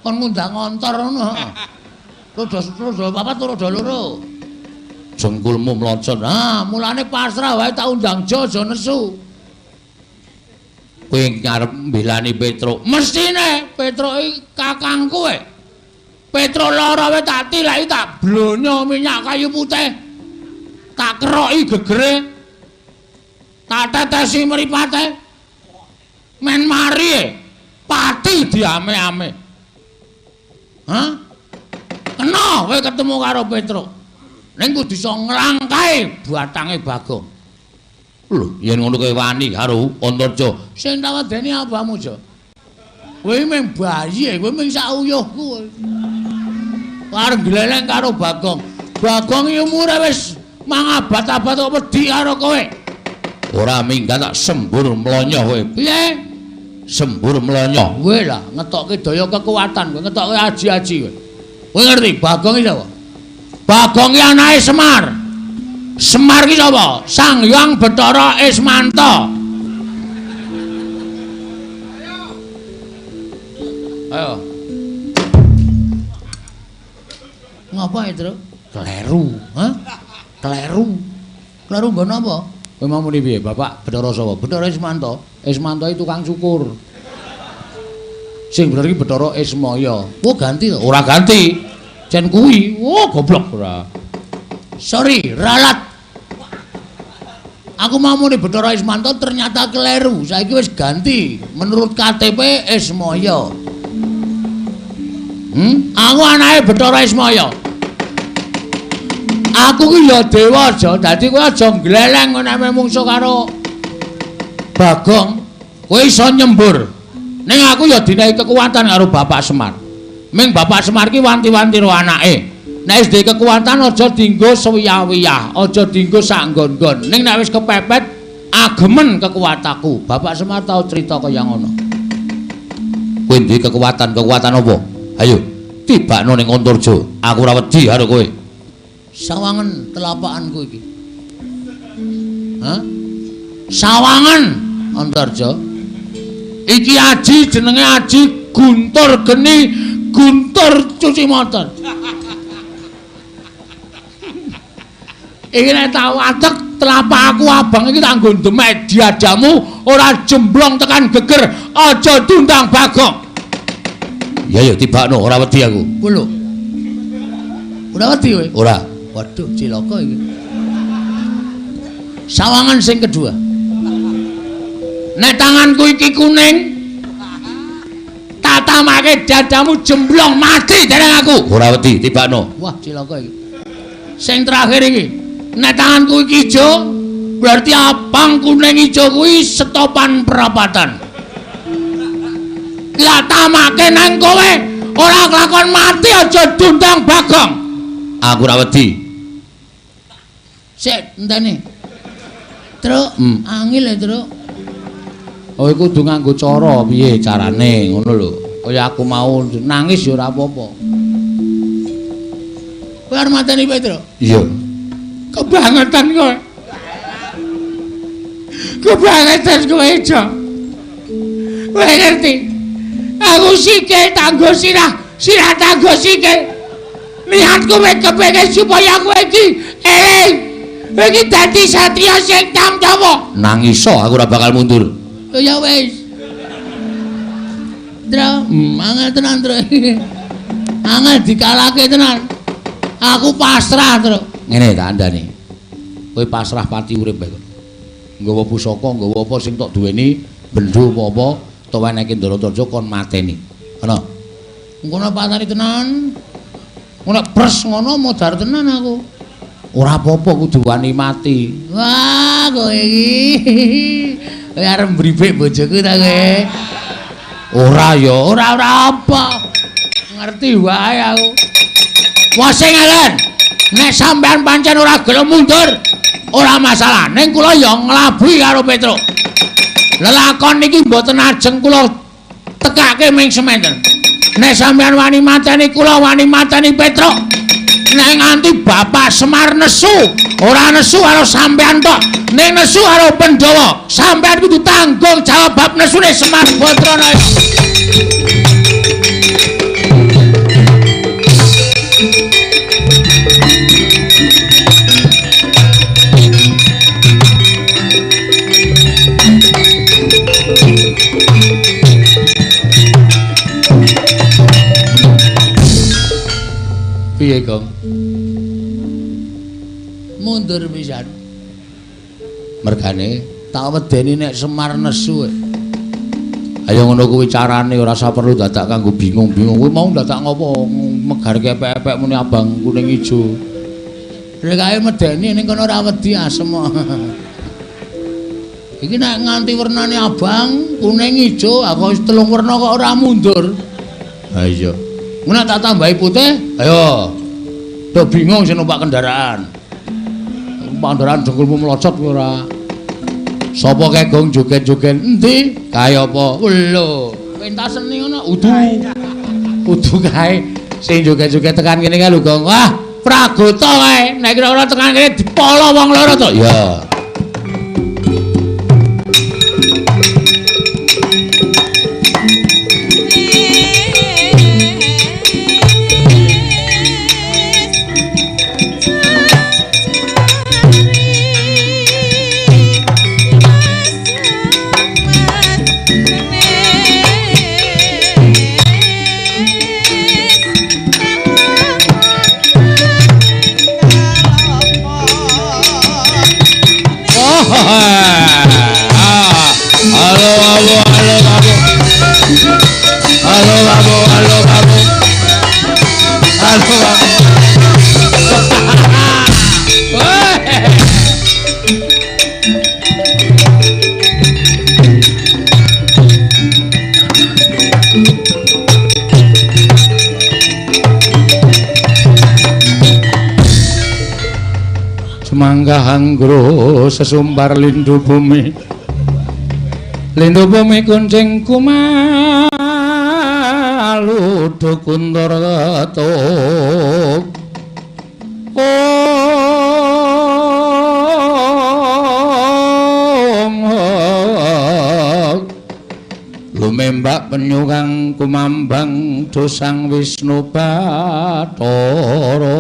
Kon ngundang ngontor ngono, heeh. Roda papat roda loro. Jengkulmu mlocot. Ha, mulane pasrah wae tak undang Jo aja nesu. Kowe ngarep mbelani Petruk. Mestine Petruk iki kakangku e. Petruk lara wae tak tilaki tak blonyo minyak kayu putih. Tak keroki gegere. Tak tetesi mripate. Men mari e. Pati diame-ame. Hah? Kena kowe ketemu karo Petruk. Ning kudu iso nglangkahi batange Bagong. Lho, yen ngono kowe wani karo Antarja. Sing tak wedeni apamu, Jo? Kowe mung bayi, kowe mung sak uyuhku. Arep gleleng karo Bagong. Bagong iki umure wis mangabat-abat kok wedi karo kowe. Ora minggat tak sembur mlonyoh kowe. Piye? Sembur mlonyoh. Kowe lah ngetokke daya kekuatan, kowe ngetokke aji-aji kowe. Kowe ngerti Bagong iki sapa? Bagong iki anake Semar. Semar ki sapa? Sang Hyang Bathara Ismanta. Ayo. Ngapa ya, Truk? Kleru, hah? Kleru. Kleru nggon apa? Kowe mau muni piye, Bapak? Bathara sapa? Bathara Ismanta. Ismanta iki tukang cukur. Sing bener iki Bathara Ismaya. Oh, ganti to? Ora ganti. Jen kuwi. Oh, goblok ora. Sorry, ralat. Aku mau muni Bathara Ismanta ternyata keliru. Saiki wis ganti. Menurut KTP Ismaya. Aku anake Bathara Ismaya. Aku ki ya dewa aja. Dadi kowe aja ngleleng nek mungsuh karo Bagong. Kowe iso nyembur. Ning aku ya dinehi kekuatan karo Bapak Semar. Ming Bapak Semar ki wanti-wanti ro anake. Nek wis duwe kekuatan aja dienggo sewiyah-wiyah, aja dienggo sak nggon-nggon. Ning nek wis kepepet agemen kekuatanku. Bapak Semar tau crita kaya ngono. Kowe duwe kekuatan, kekuatan apa? Ayo, tibakno ning Antarja. Aku ora wedi karo kowe. Sawangen telapakanku iki. Hah? Sawangen Antarja. Iki aji jenenge aji Guntur Geni, Guntur cuci motor. Iki nek tau adek telapak aku abang iki tak nggo ndemek diadamu ora jemblong tekan geger, aja diundang Bagong. Ya ya tibakno, ora wedi aku. Ku lho. Ora wedi kowe? Ora. Waduh, cilaka iki. Sawangan sing kedua. Nek tanganku iki kuning, tak tamake dadamu jemblong mati dereng aku. Ora wedi, tibakno. Wah, cilaka iki. Sing terakhir iki, nek tanganku iki ijo, berarti abang kuning ijo kuwi setopan perapatan. Lah tamake nang kowe ora kelakon mati aja diundang Bagong. Aku ora wedi. Sik, enteni. Truk, angil e, Truk. Oh, iku kudu nganggo cara piye carane ngono lho. Kaya aku mau nangis ya ora apa-apa. Kowe arep mateni Petruk? Iya. Kebangetan kowe. Kebangetan kowe, Jo. Kowe ngerti? Aku sikil tanggo sirah, sirah tanggo sikil. Niatku mek kepengin supaya kowe iki eling. Iki dadi satriya sing tamtawa. Nang iso aku ora bakal mundur. Oh ya wis. Ndra, angel tenan, Ndra. Angel dikalahke tenan. Aku pasrah, Ndra. Ngene tak andani. Kowe pasrah pati urip bae. Nggawa pusaka, nggawa apa sing tok duweni, bendho apa-apa, utawa nek Ndaratarja kon mateni. Ngono. Ngono patani tenan. Ngono pres ngono modar tenan aku. Ora apa-apa kudu wani mati. Wah, kowe iki. Kowe arep mbribik bojoku ta kowe? Ora ya, ora apa. Ngerti wae aku. Wah sing ngelen. Nek sampean pancen ora gelem mundur, ora masalah. Ning kula ya nglabuhi karo Petruk. Lelakon niki mboten ajeng kula tekake ming sementen. Nek sampean wani mateni kula wani mateni Petruk. Nek nganti Bapak Semar nesu, ora nesu karo sampean tok, ning nesu karo Pandhawa. Sampean kudu tanggung jawab bab nesune Semar Badranaya. Piye, Gong? Mundur pisan. Mergane tak wedeni nek Semar nesu. Ayo ngono kuwi carane ora usah perlu dadak kanggo bingung-bingung. Kuwi mau dadak ngopo megar kepek-epek muni abang kuning ijo. Rekae medeni ning kono ora wedi asem. Iki nek nganti wernane abang, kuning, ijo, aku wis telung werna kok ora mundur. Ha iya. Ngono tak tambahi putih, ayo. Do bingung sing numpak kendaraan. Numpak kendaraan dengkulmu melocot kowe ora. Sapa kae Gong joget-joget? Endi? Kae apa? Lho, pentas seni ngono udu. Udu kae sing joget-joget tekan kene kae lho, Gong. Wah, Pragota kae. Nek kira-kira tekan kene dipolo wong loro to. Ya. Semangga hanggro sesumbar lindu bumi, lindu bumi kuncing kumalu dukuntur ketuk. Om lumembak penyu kang kumambang dosang Wisnu Bathara.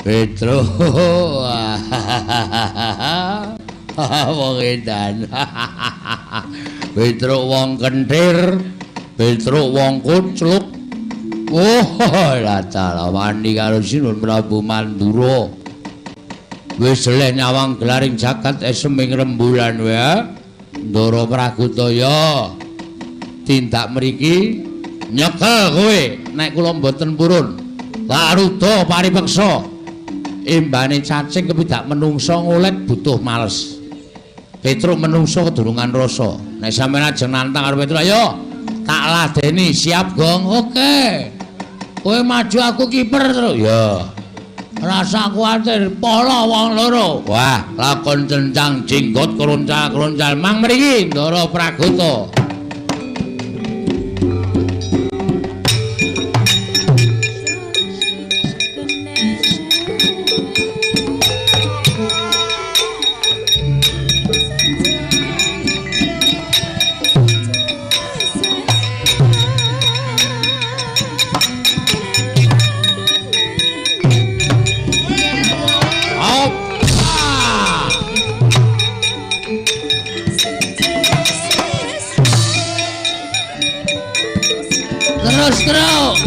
Petro wong edan. Petro wong kentir, Petro wong kucluk. Oh, lha wani karo Sinun Prabu Mandura. Wis jeleh nyawang gelaring jagat eseming rembulan wae. Ndara Pragutaya tindak mriki nyekel kowe nek kula mboten purun. Laruda paripeksa. Imbane cacing kepidak menungsa ngolet butuh males. Petruk menungsa kedurungan rasa. Nek sampeyan ajeng nantang karo Petruk, ayo tak ladeni, siap Gong. Oke. Kowe maju aku kiper terus. Ya. Rasa kuwatir polo wong loro. Wah, lakon cencang jenggot kroncal-kroncal mang mriki Ndara Pragota. Terus, terus.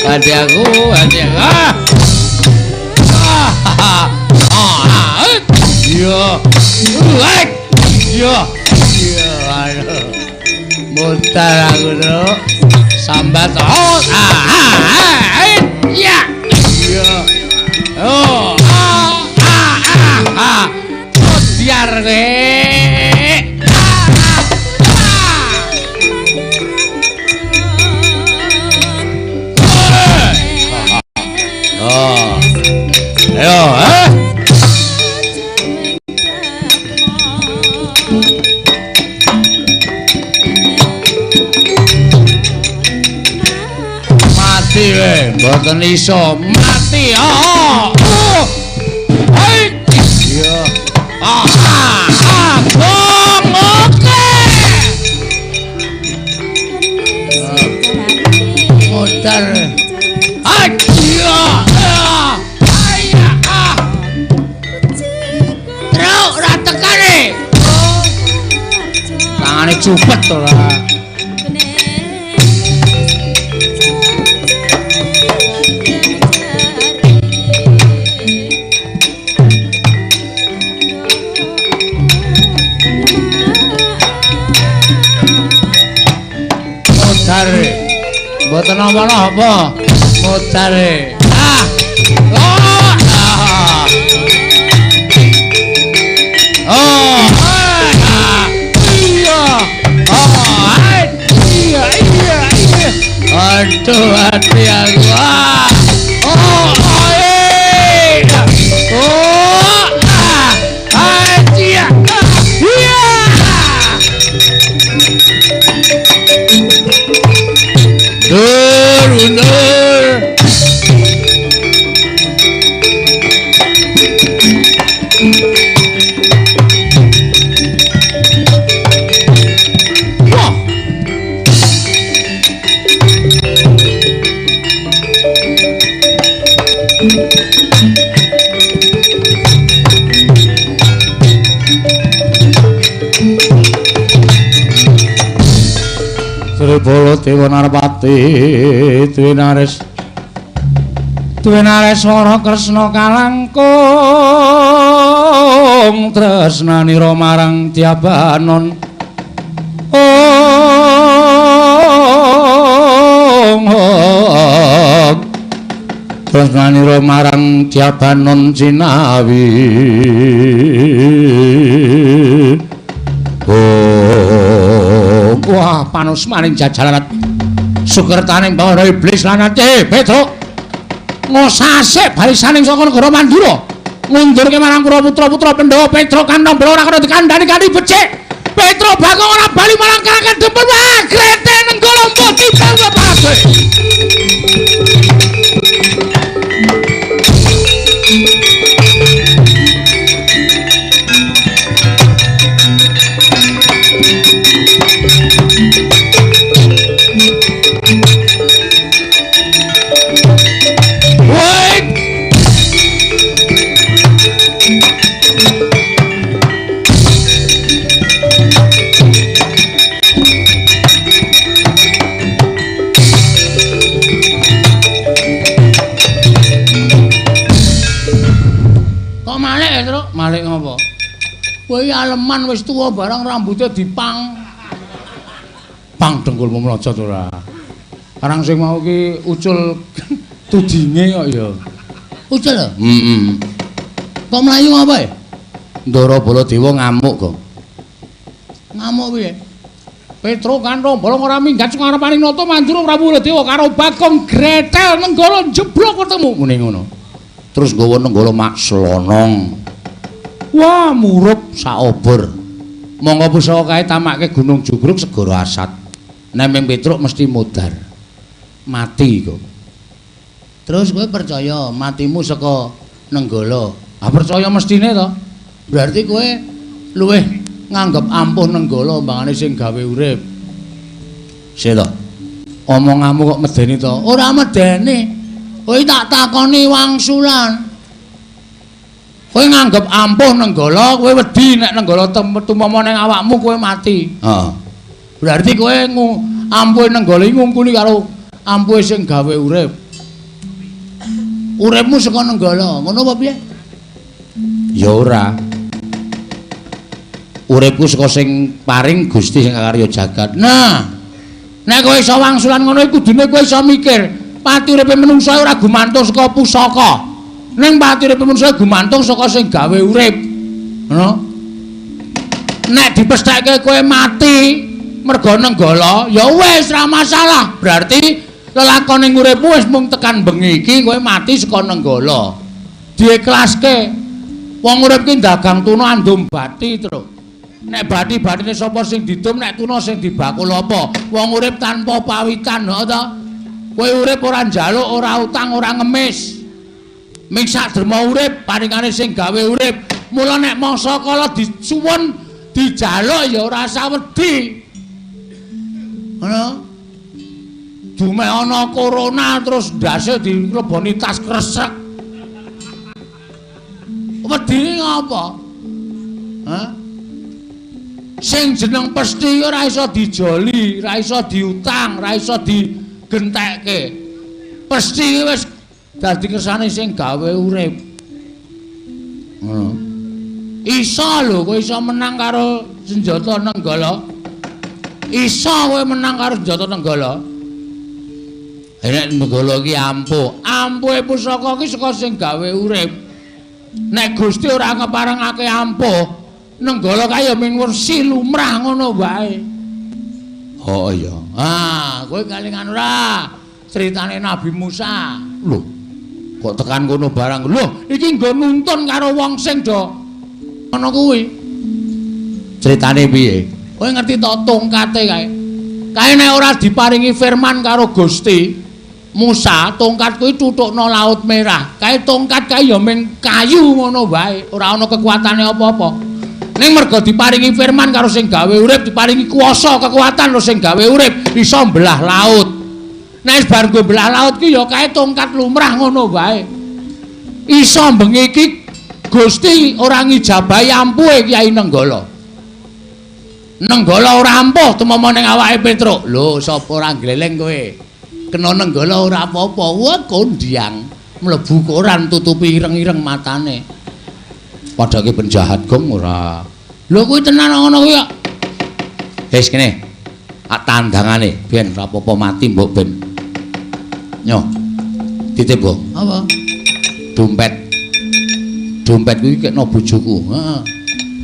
Hati aku, hati aku. Iya, iya, iya, aduh. Mutar aku terus, sambat. Oh, iya, iya, oh, biar kowe. Ayo, eh? Mati we, mboten iso mati. Oh, oh. Hei. Iya. Ah, ah, bong, oke. Muter. Ah, iya. Tangane cupet ora. Mutare. Mboten napa-napa. Mutare. Ah. Oh. Ah. Oh. Aduh, hati aku. Ah. Oh, oh, eh. Oh, ah. Ah, iya. Iya. Dur, undur. Sribala Dewa Narpati Dwinares Dwinareswara Kresna kalangkung tresnanira marang Tyabanon. Ong tresnanira marang Tyabanon jinawi. Oh, wah panusmaning jajalan sukertaning para iblis lan ati Petruk ngosase barisaning saka negara Mandura ngundurke marang para putra-putra Pandhawa. Petruk kantong ora kena dikandhani kanthi becik. Petruk Bagong ora bali marang Karang Dempet. Wah grete nenggala mati bangga kabeh. aleman wis tuwa barang rambutnya dipang. Pang dengkulmu mlojot ora. Karang sing mau ki ucul tudinge kok ya. Ucul lho? Heeh. Kok mlayu apa ya? Ndara Baladewa ngamuk kok. Ngamuk piye? Petruk Kanthong Bolong ora minggat sing ngarepaning nata Mandura Prabu Baladewa karo Bagong Gretel Nenggala jeblok ketemu muni ngono. Terus nggawa Nenggala mak slonong. Wah, murup saobor. Monggo pusaka kae tamake Gunung Jugruk segara Asat. Nek Petruk mesti modar. Mati kok. Terus kowe percaya matimu saka Nenggala? Ah percaya mestine to. Berarti kowe luwih nganggep ampuh Nenggala mbangane sing gawe urip. Sik to. Omonganmu kok medeni to? Ora medeni. Kowe tak takoni wangsulan. Kowe nganggep ampuh Nenggala, kowe wedi nek Nenggala tumama ning awakmu kowe mati. Heeh. Berarti kowe ampuhe Nenggala iki ngungkuli karo ampuhe sing gawe urip. Uripmu saka Nenggala, ngono apa piye? Ya ora. Uripku saka sing paring Gusti sing karya jagat. Nah, nek kowe iso wangsulan ngono iku kudune kowe iso mikir, pati uripe menungsa ora gumantung saka pusaka. Ning pati uripe menungsa gumantung saka sing gawe urip. Ngono. Nek dipestheke kowe mati mergo Nenggala, ya wis ora masalah. Berarti lelakone uripmu wis mung tekan bengi iki kowe mati saka Nenggala. Diikhlaske. Wong urip ki dagang tuna andum bati, Truk. Nek bati-batine sapa sing didum, nek tuna sing dibakul apa? Wong urip tanpa pawitan, ha ta? Kowe urip ora njaluk, ora utang, ora ngemis. Ming sak derma urip, paringane sing gawe urip. Mula nek mangsa kala disuwun dijaluk ya ora usah wedi. Ngono. Dumeh ana corona terus ndase dileboni tas kresek. Wedine ngapa? Hah? Sing jeneng pesthi ora iso dijoli, ora iso diutang, ora iso digentekke. Pesthi wis dadi kersane sing gawe urip. Ngono. Iso lho kowe iso menang karo senjata Nenggala. Iso kowe menang karo senjata Nenggala. Nek Nenggala iki ampuh, ampuhe pusaka iki saka sing gawe urip. Nek Gusti ora ngeparengake ampuh, Nenggala kaya ming wersi lumrah ngono wae. Oh iya. Ah, kowe kelingan ora critane Nabi Musa. Lho, kok tekan kono barang. Lho, iki nggo nuntun karo wong sing do ngono kuwi. Critane piye? Kowe ngerti to tongkate kae? Kae nek ora diparingi firman karo Gusti Musa, tongkat kuwi tutukno Laut Merah. Kae tongkat kae ya ming kayu ngono wae, ora ana kekuatane apa-apa. Ning mergo diparingi firman karo sing gawe urip, diparingi kuasa kekuatan karo sing gawe urip, iso mbelah laut. Nek wis bar nggo mbelah laut ki ya kae tongkat lumrah ngono wae. Iso bengi iki Gusti ora ngijabahi ampuhe Kyai Nenggala. Nenggala ora ampuh tumama ning awake Petruk. Lho, sapa ora gleleng kowe? Kena Nenggala ora apa-apa. Wah, kondiang mlebu koran tutupi ireng-ireng matane. Padake penjahat gong ora. Lho kuwi tenan ngono kuwi kok. Wis kene. Tak tandangane ben ora apa-apa mati mbok ben. Nyo. Titip, Bang. Apa? Dompet. Dompet kuwi kekno bojoku. Heeh.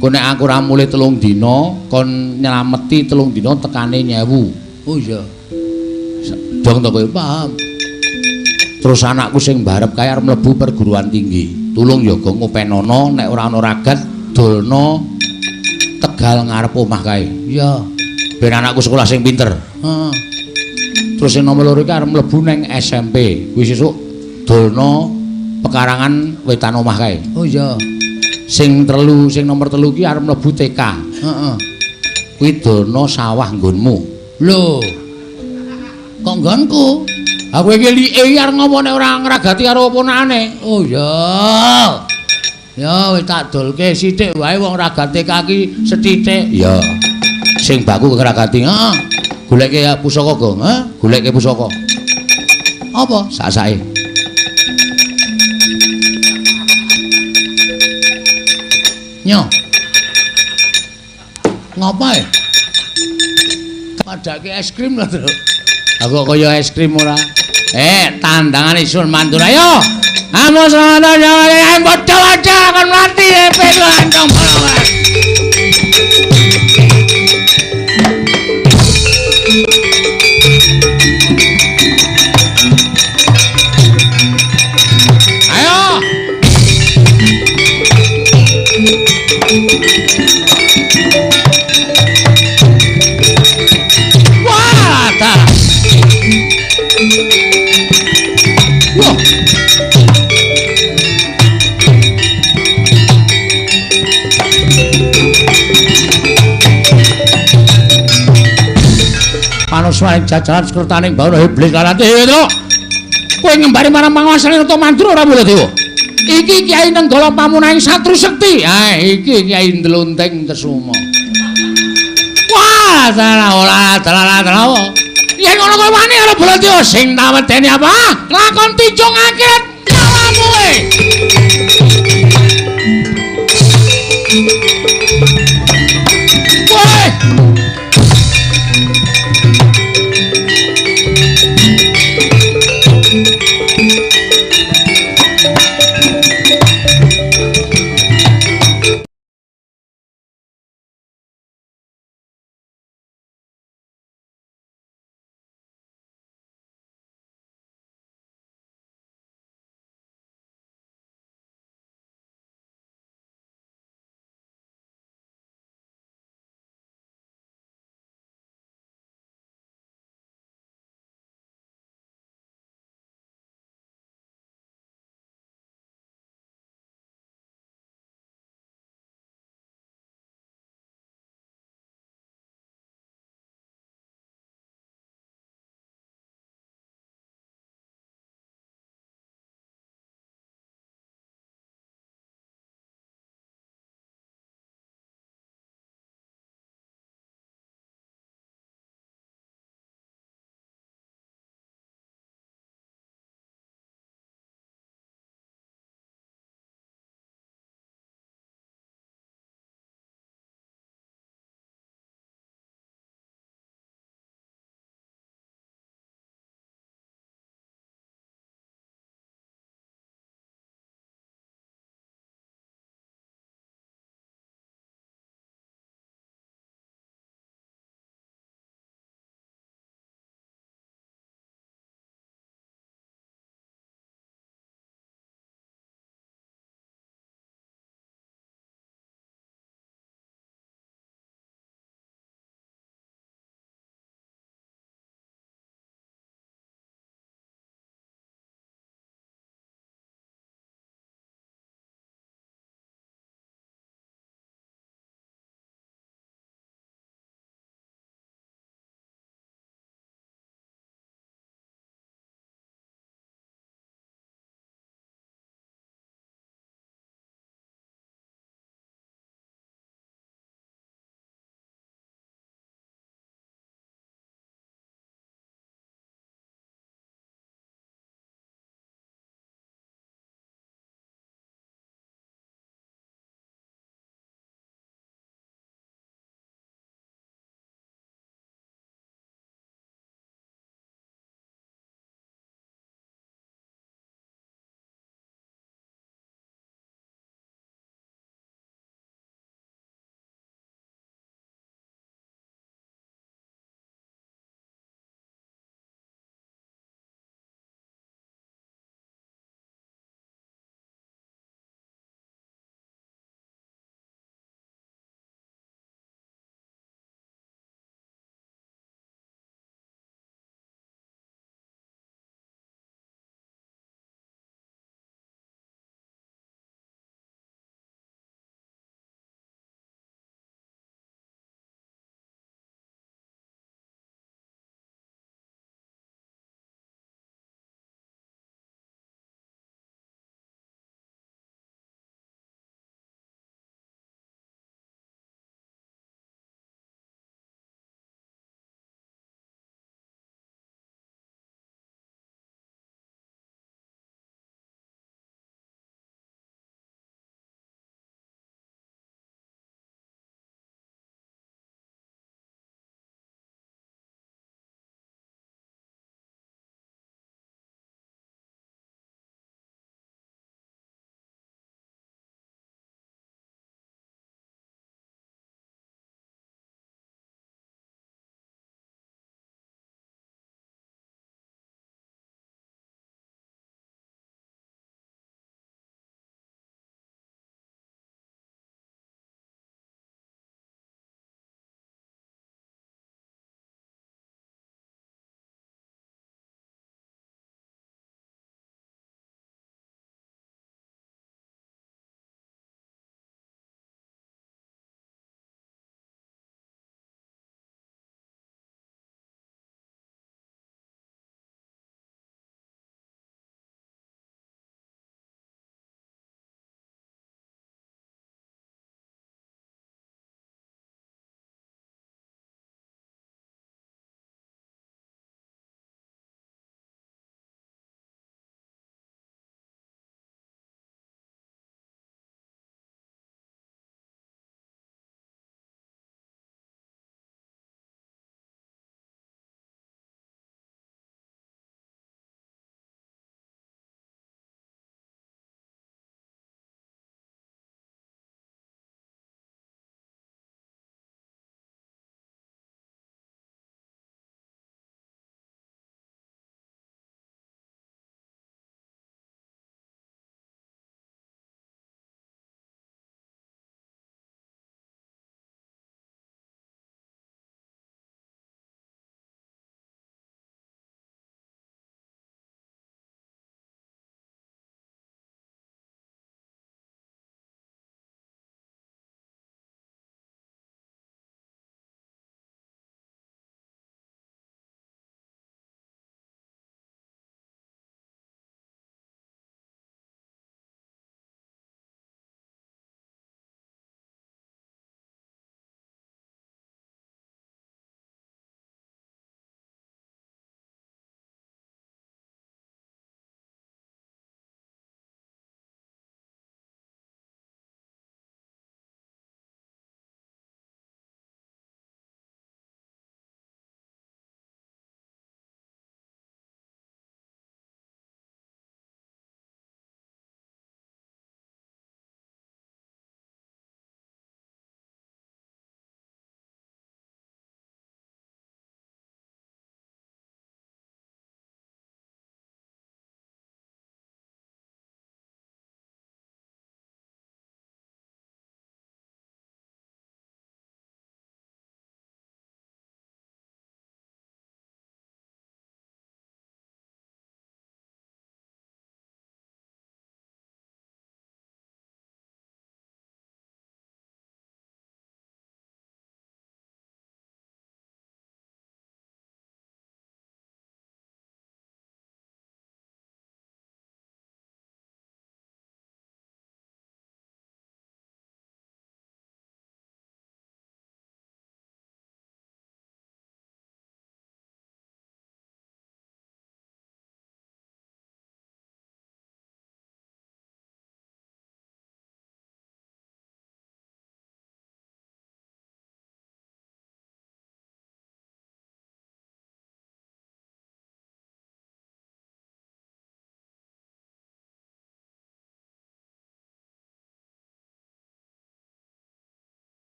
Ku nek aku ora mulih 3 dina, kon nyelameti 3 dina tekane 1000. Oh iya. Dong to kowe paham. Terus anakku sing barep kae arep mlebu perguruan tinggi. Tulung ya go ngopenono nek ora ana ragat dolno tegal ngarep omah kae. Iya. Ben anakku sekolah sing pinter. Heeh. Terus sing nomor 2 iki arep mlebu ning SMP. Kuwi sesuk dolno pekarangan wetan omah kae. Oh iya. Sing telu, sing nomor 3 iki arep mlebu TK. Heeh. Kuwi dolno sawah nggonmu. Lho. Kok nggonku? Aku iki like arep ngopo nek ora ngragati karo ponakane. Oh iya. Ya wis tak dolke sithik wae wong ragat TK ki sethithik. Iya. Sing baku ngragati. Heeh. Goleke pusaka, Gong. Heh, goleke pusaka. Apa? Sak-sake. Nyo. Ngapa e? Padake es krim lho, Truk. Aku kok kaya es krim ora. Tandangan isun mandur ayo. Amos ana ya padha aja kon mati Petro antong balawan. Ayo. Wah, ta. Wah. Panuswaning jajaran sekretaning bawana iblis larati Petro. Kowe ngembari marang panguwasane Nata Mandura ora Baladewa. Iki Kyai Nenggala pamunahing Satru Sekti. Ah, iki Kyai Ndlunting Kesuma. Wah, salah ora dalah dalah. Yen ngono kowe wani karo Baladewa sing tak wedeni apa? Lakon tijung akhirat nyawamu e.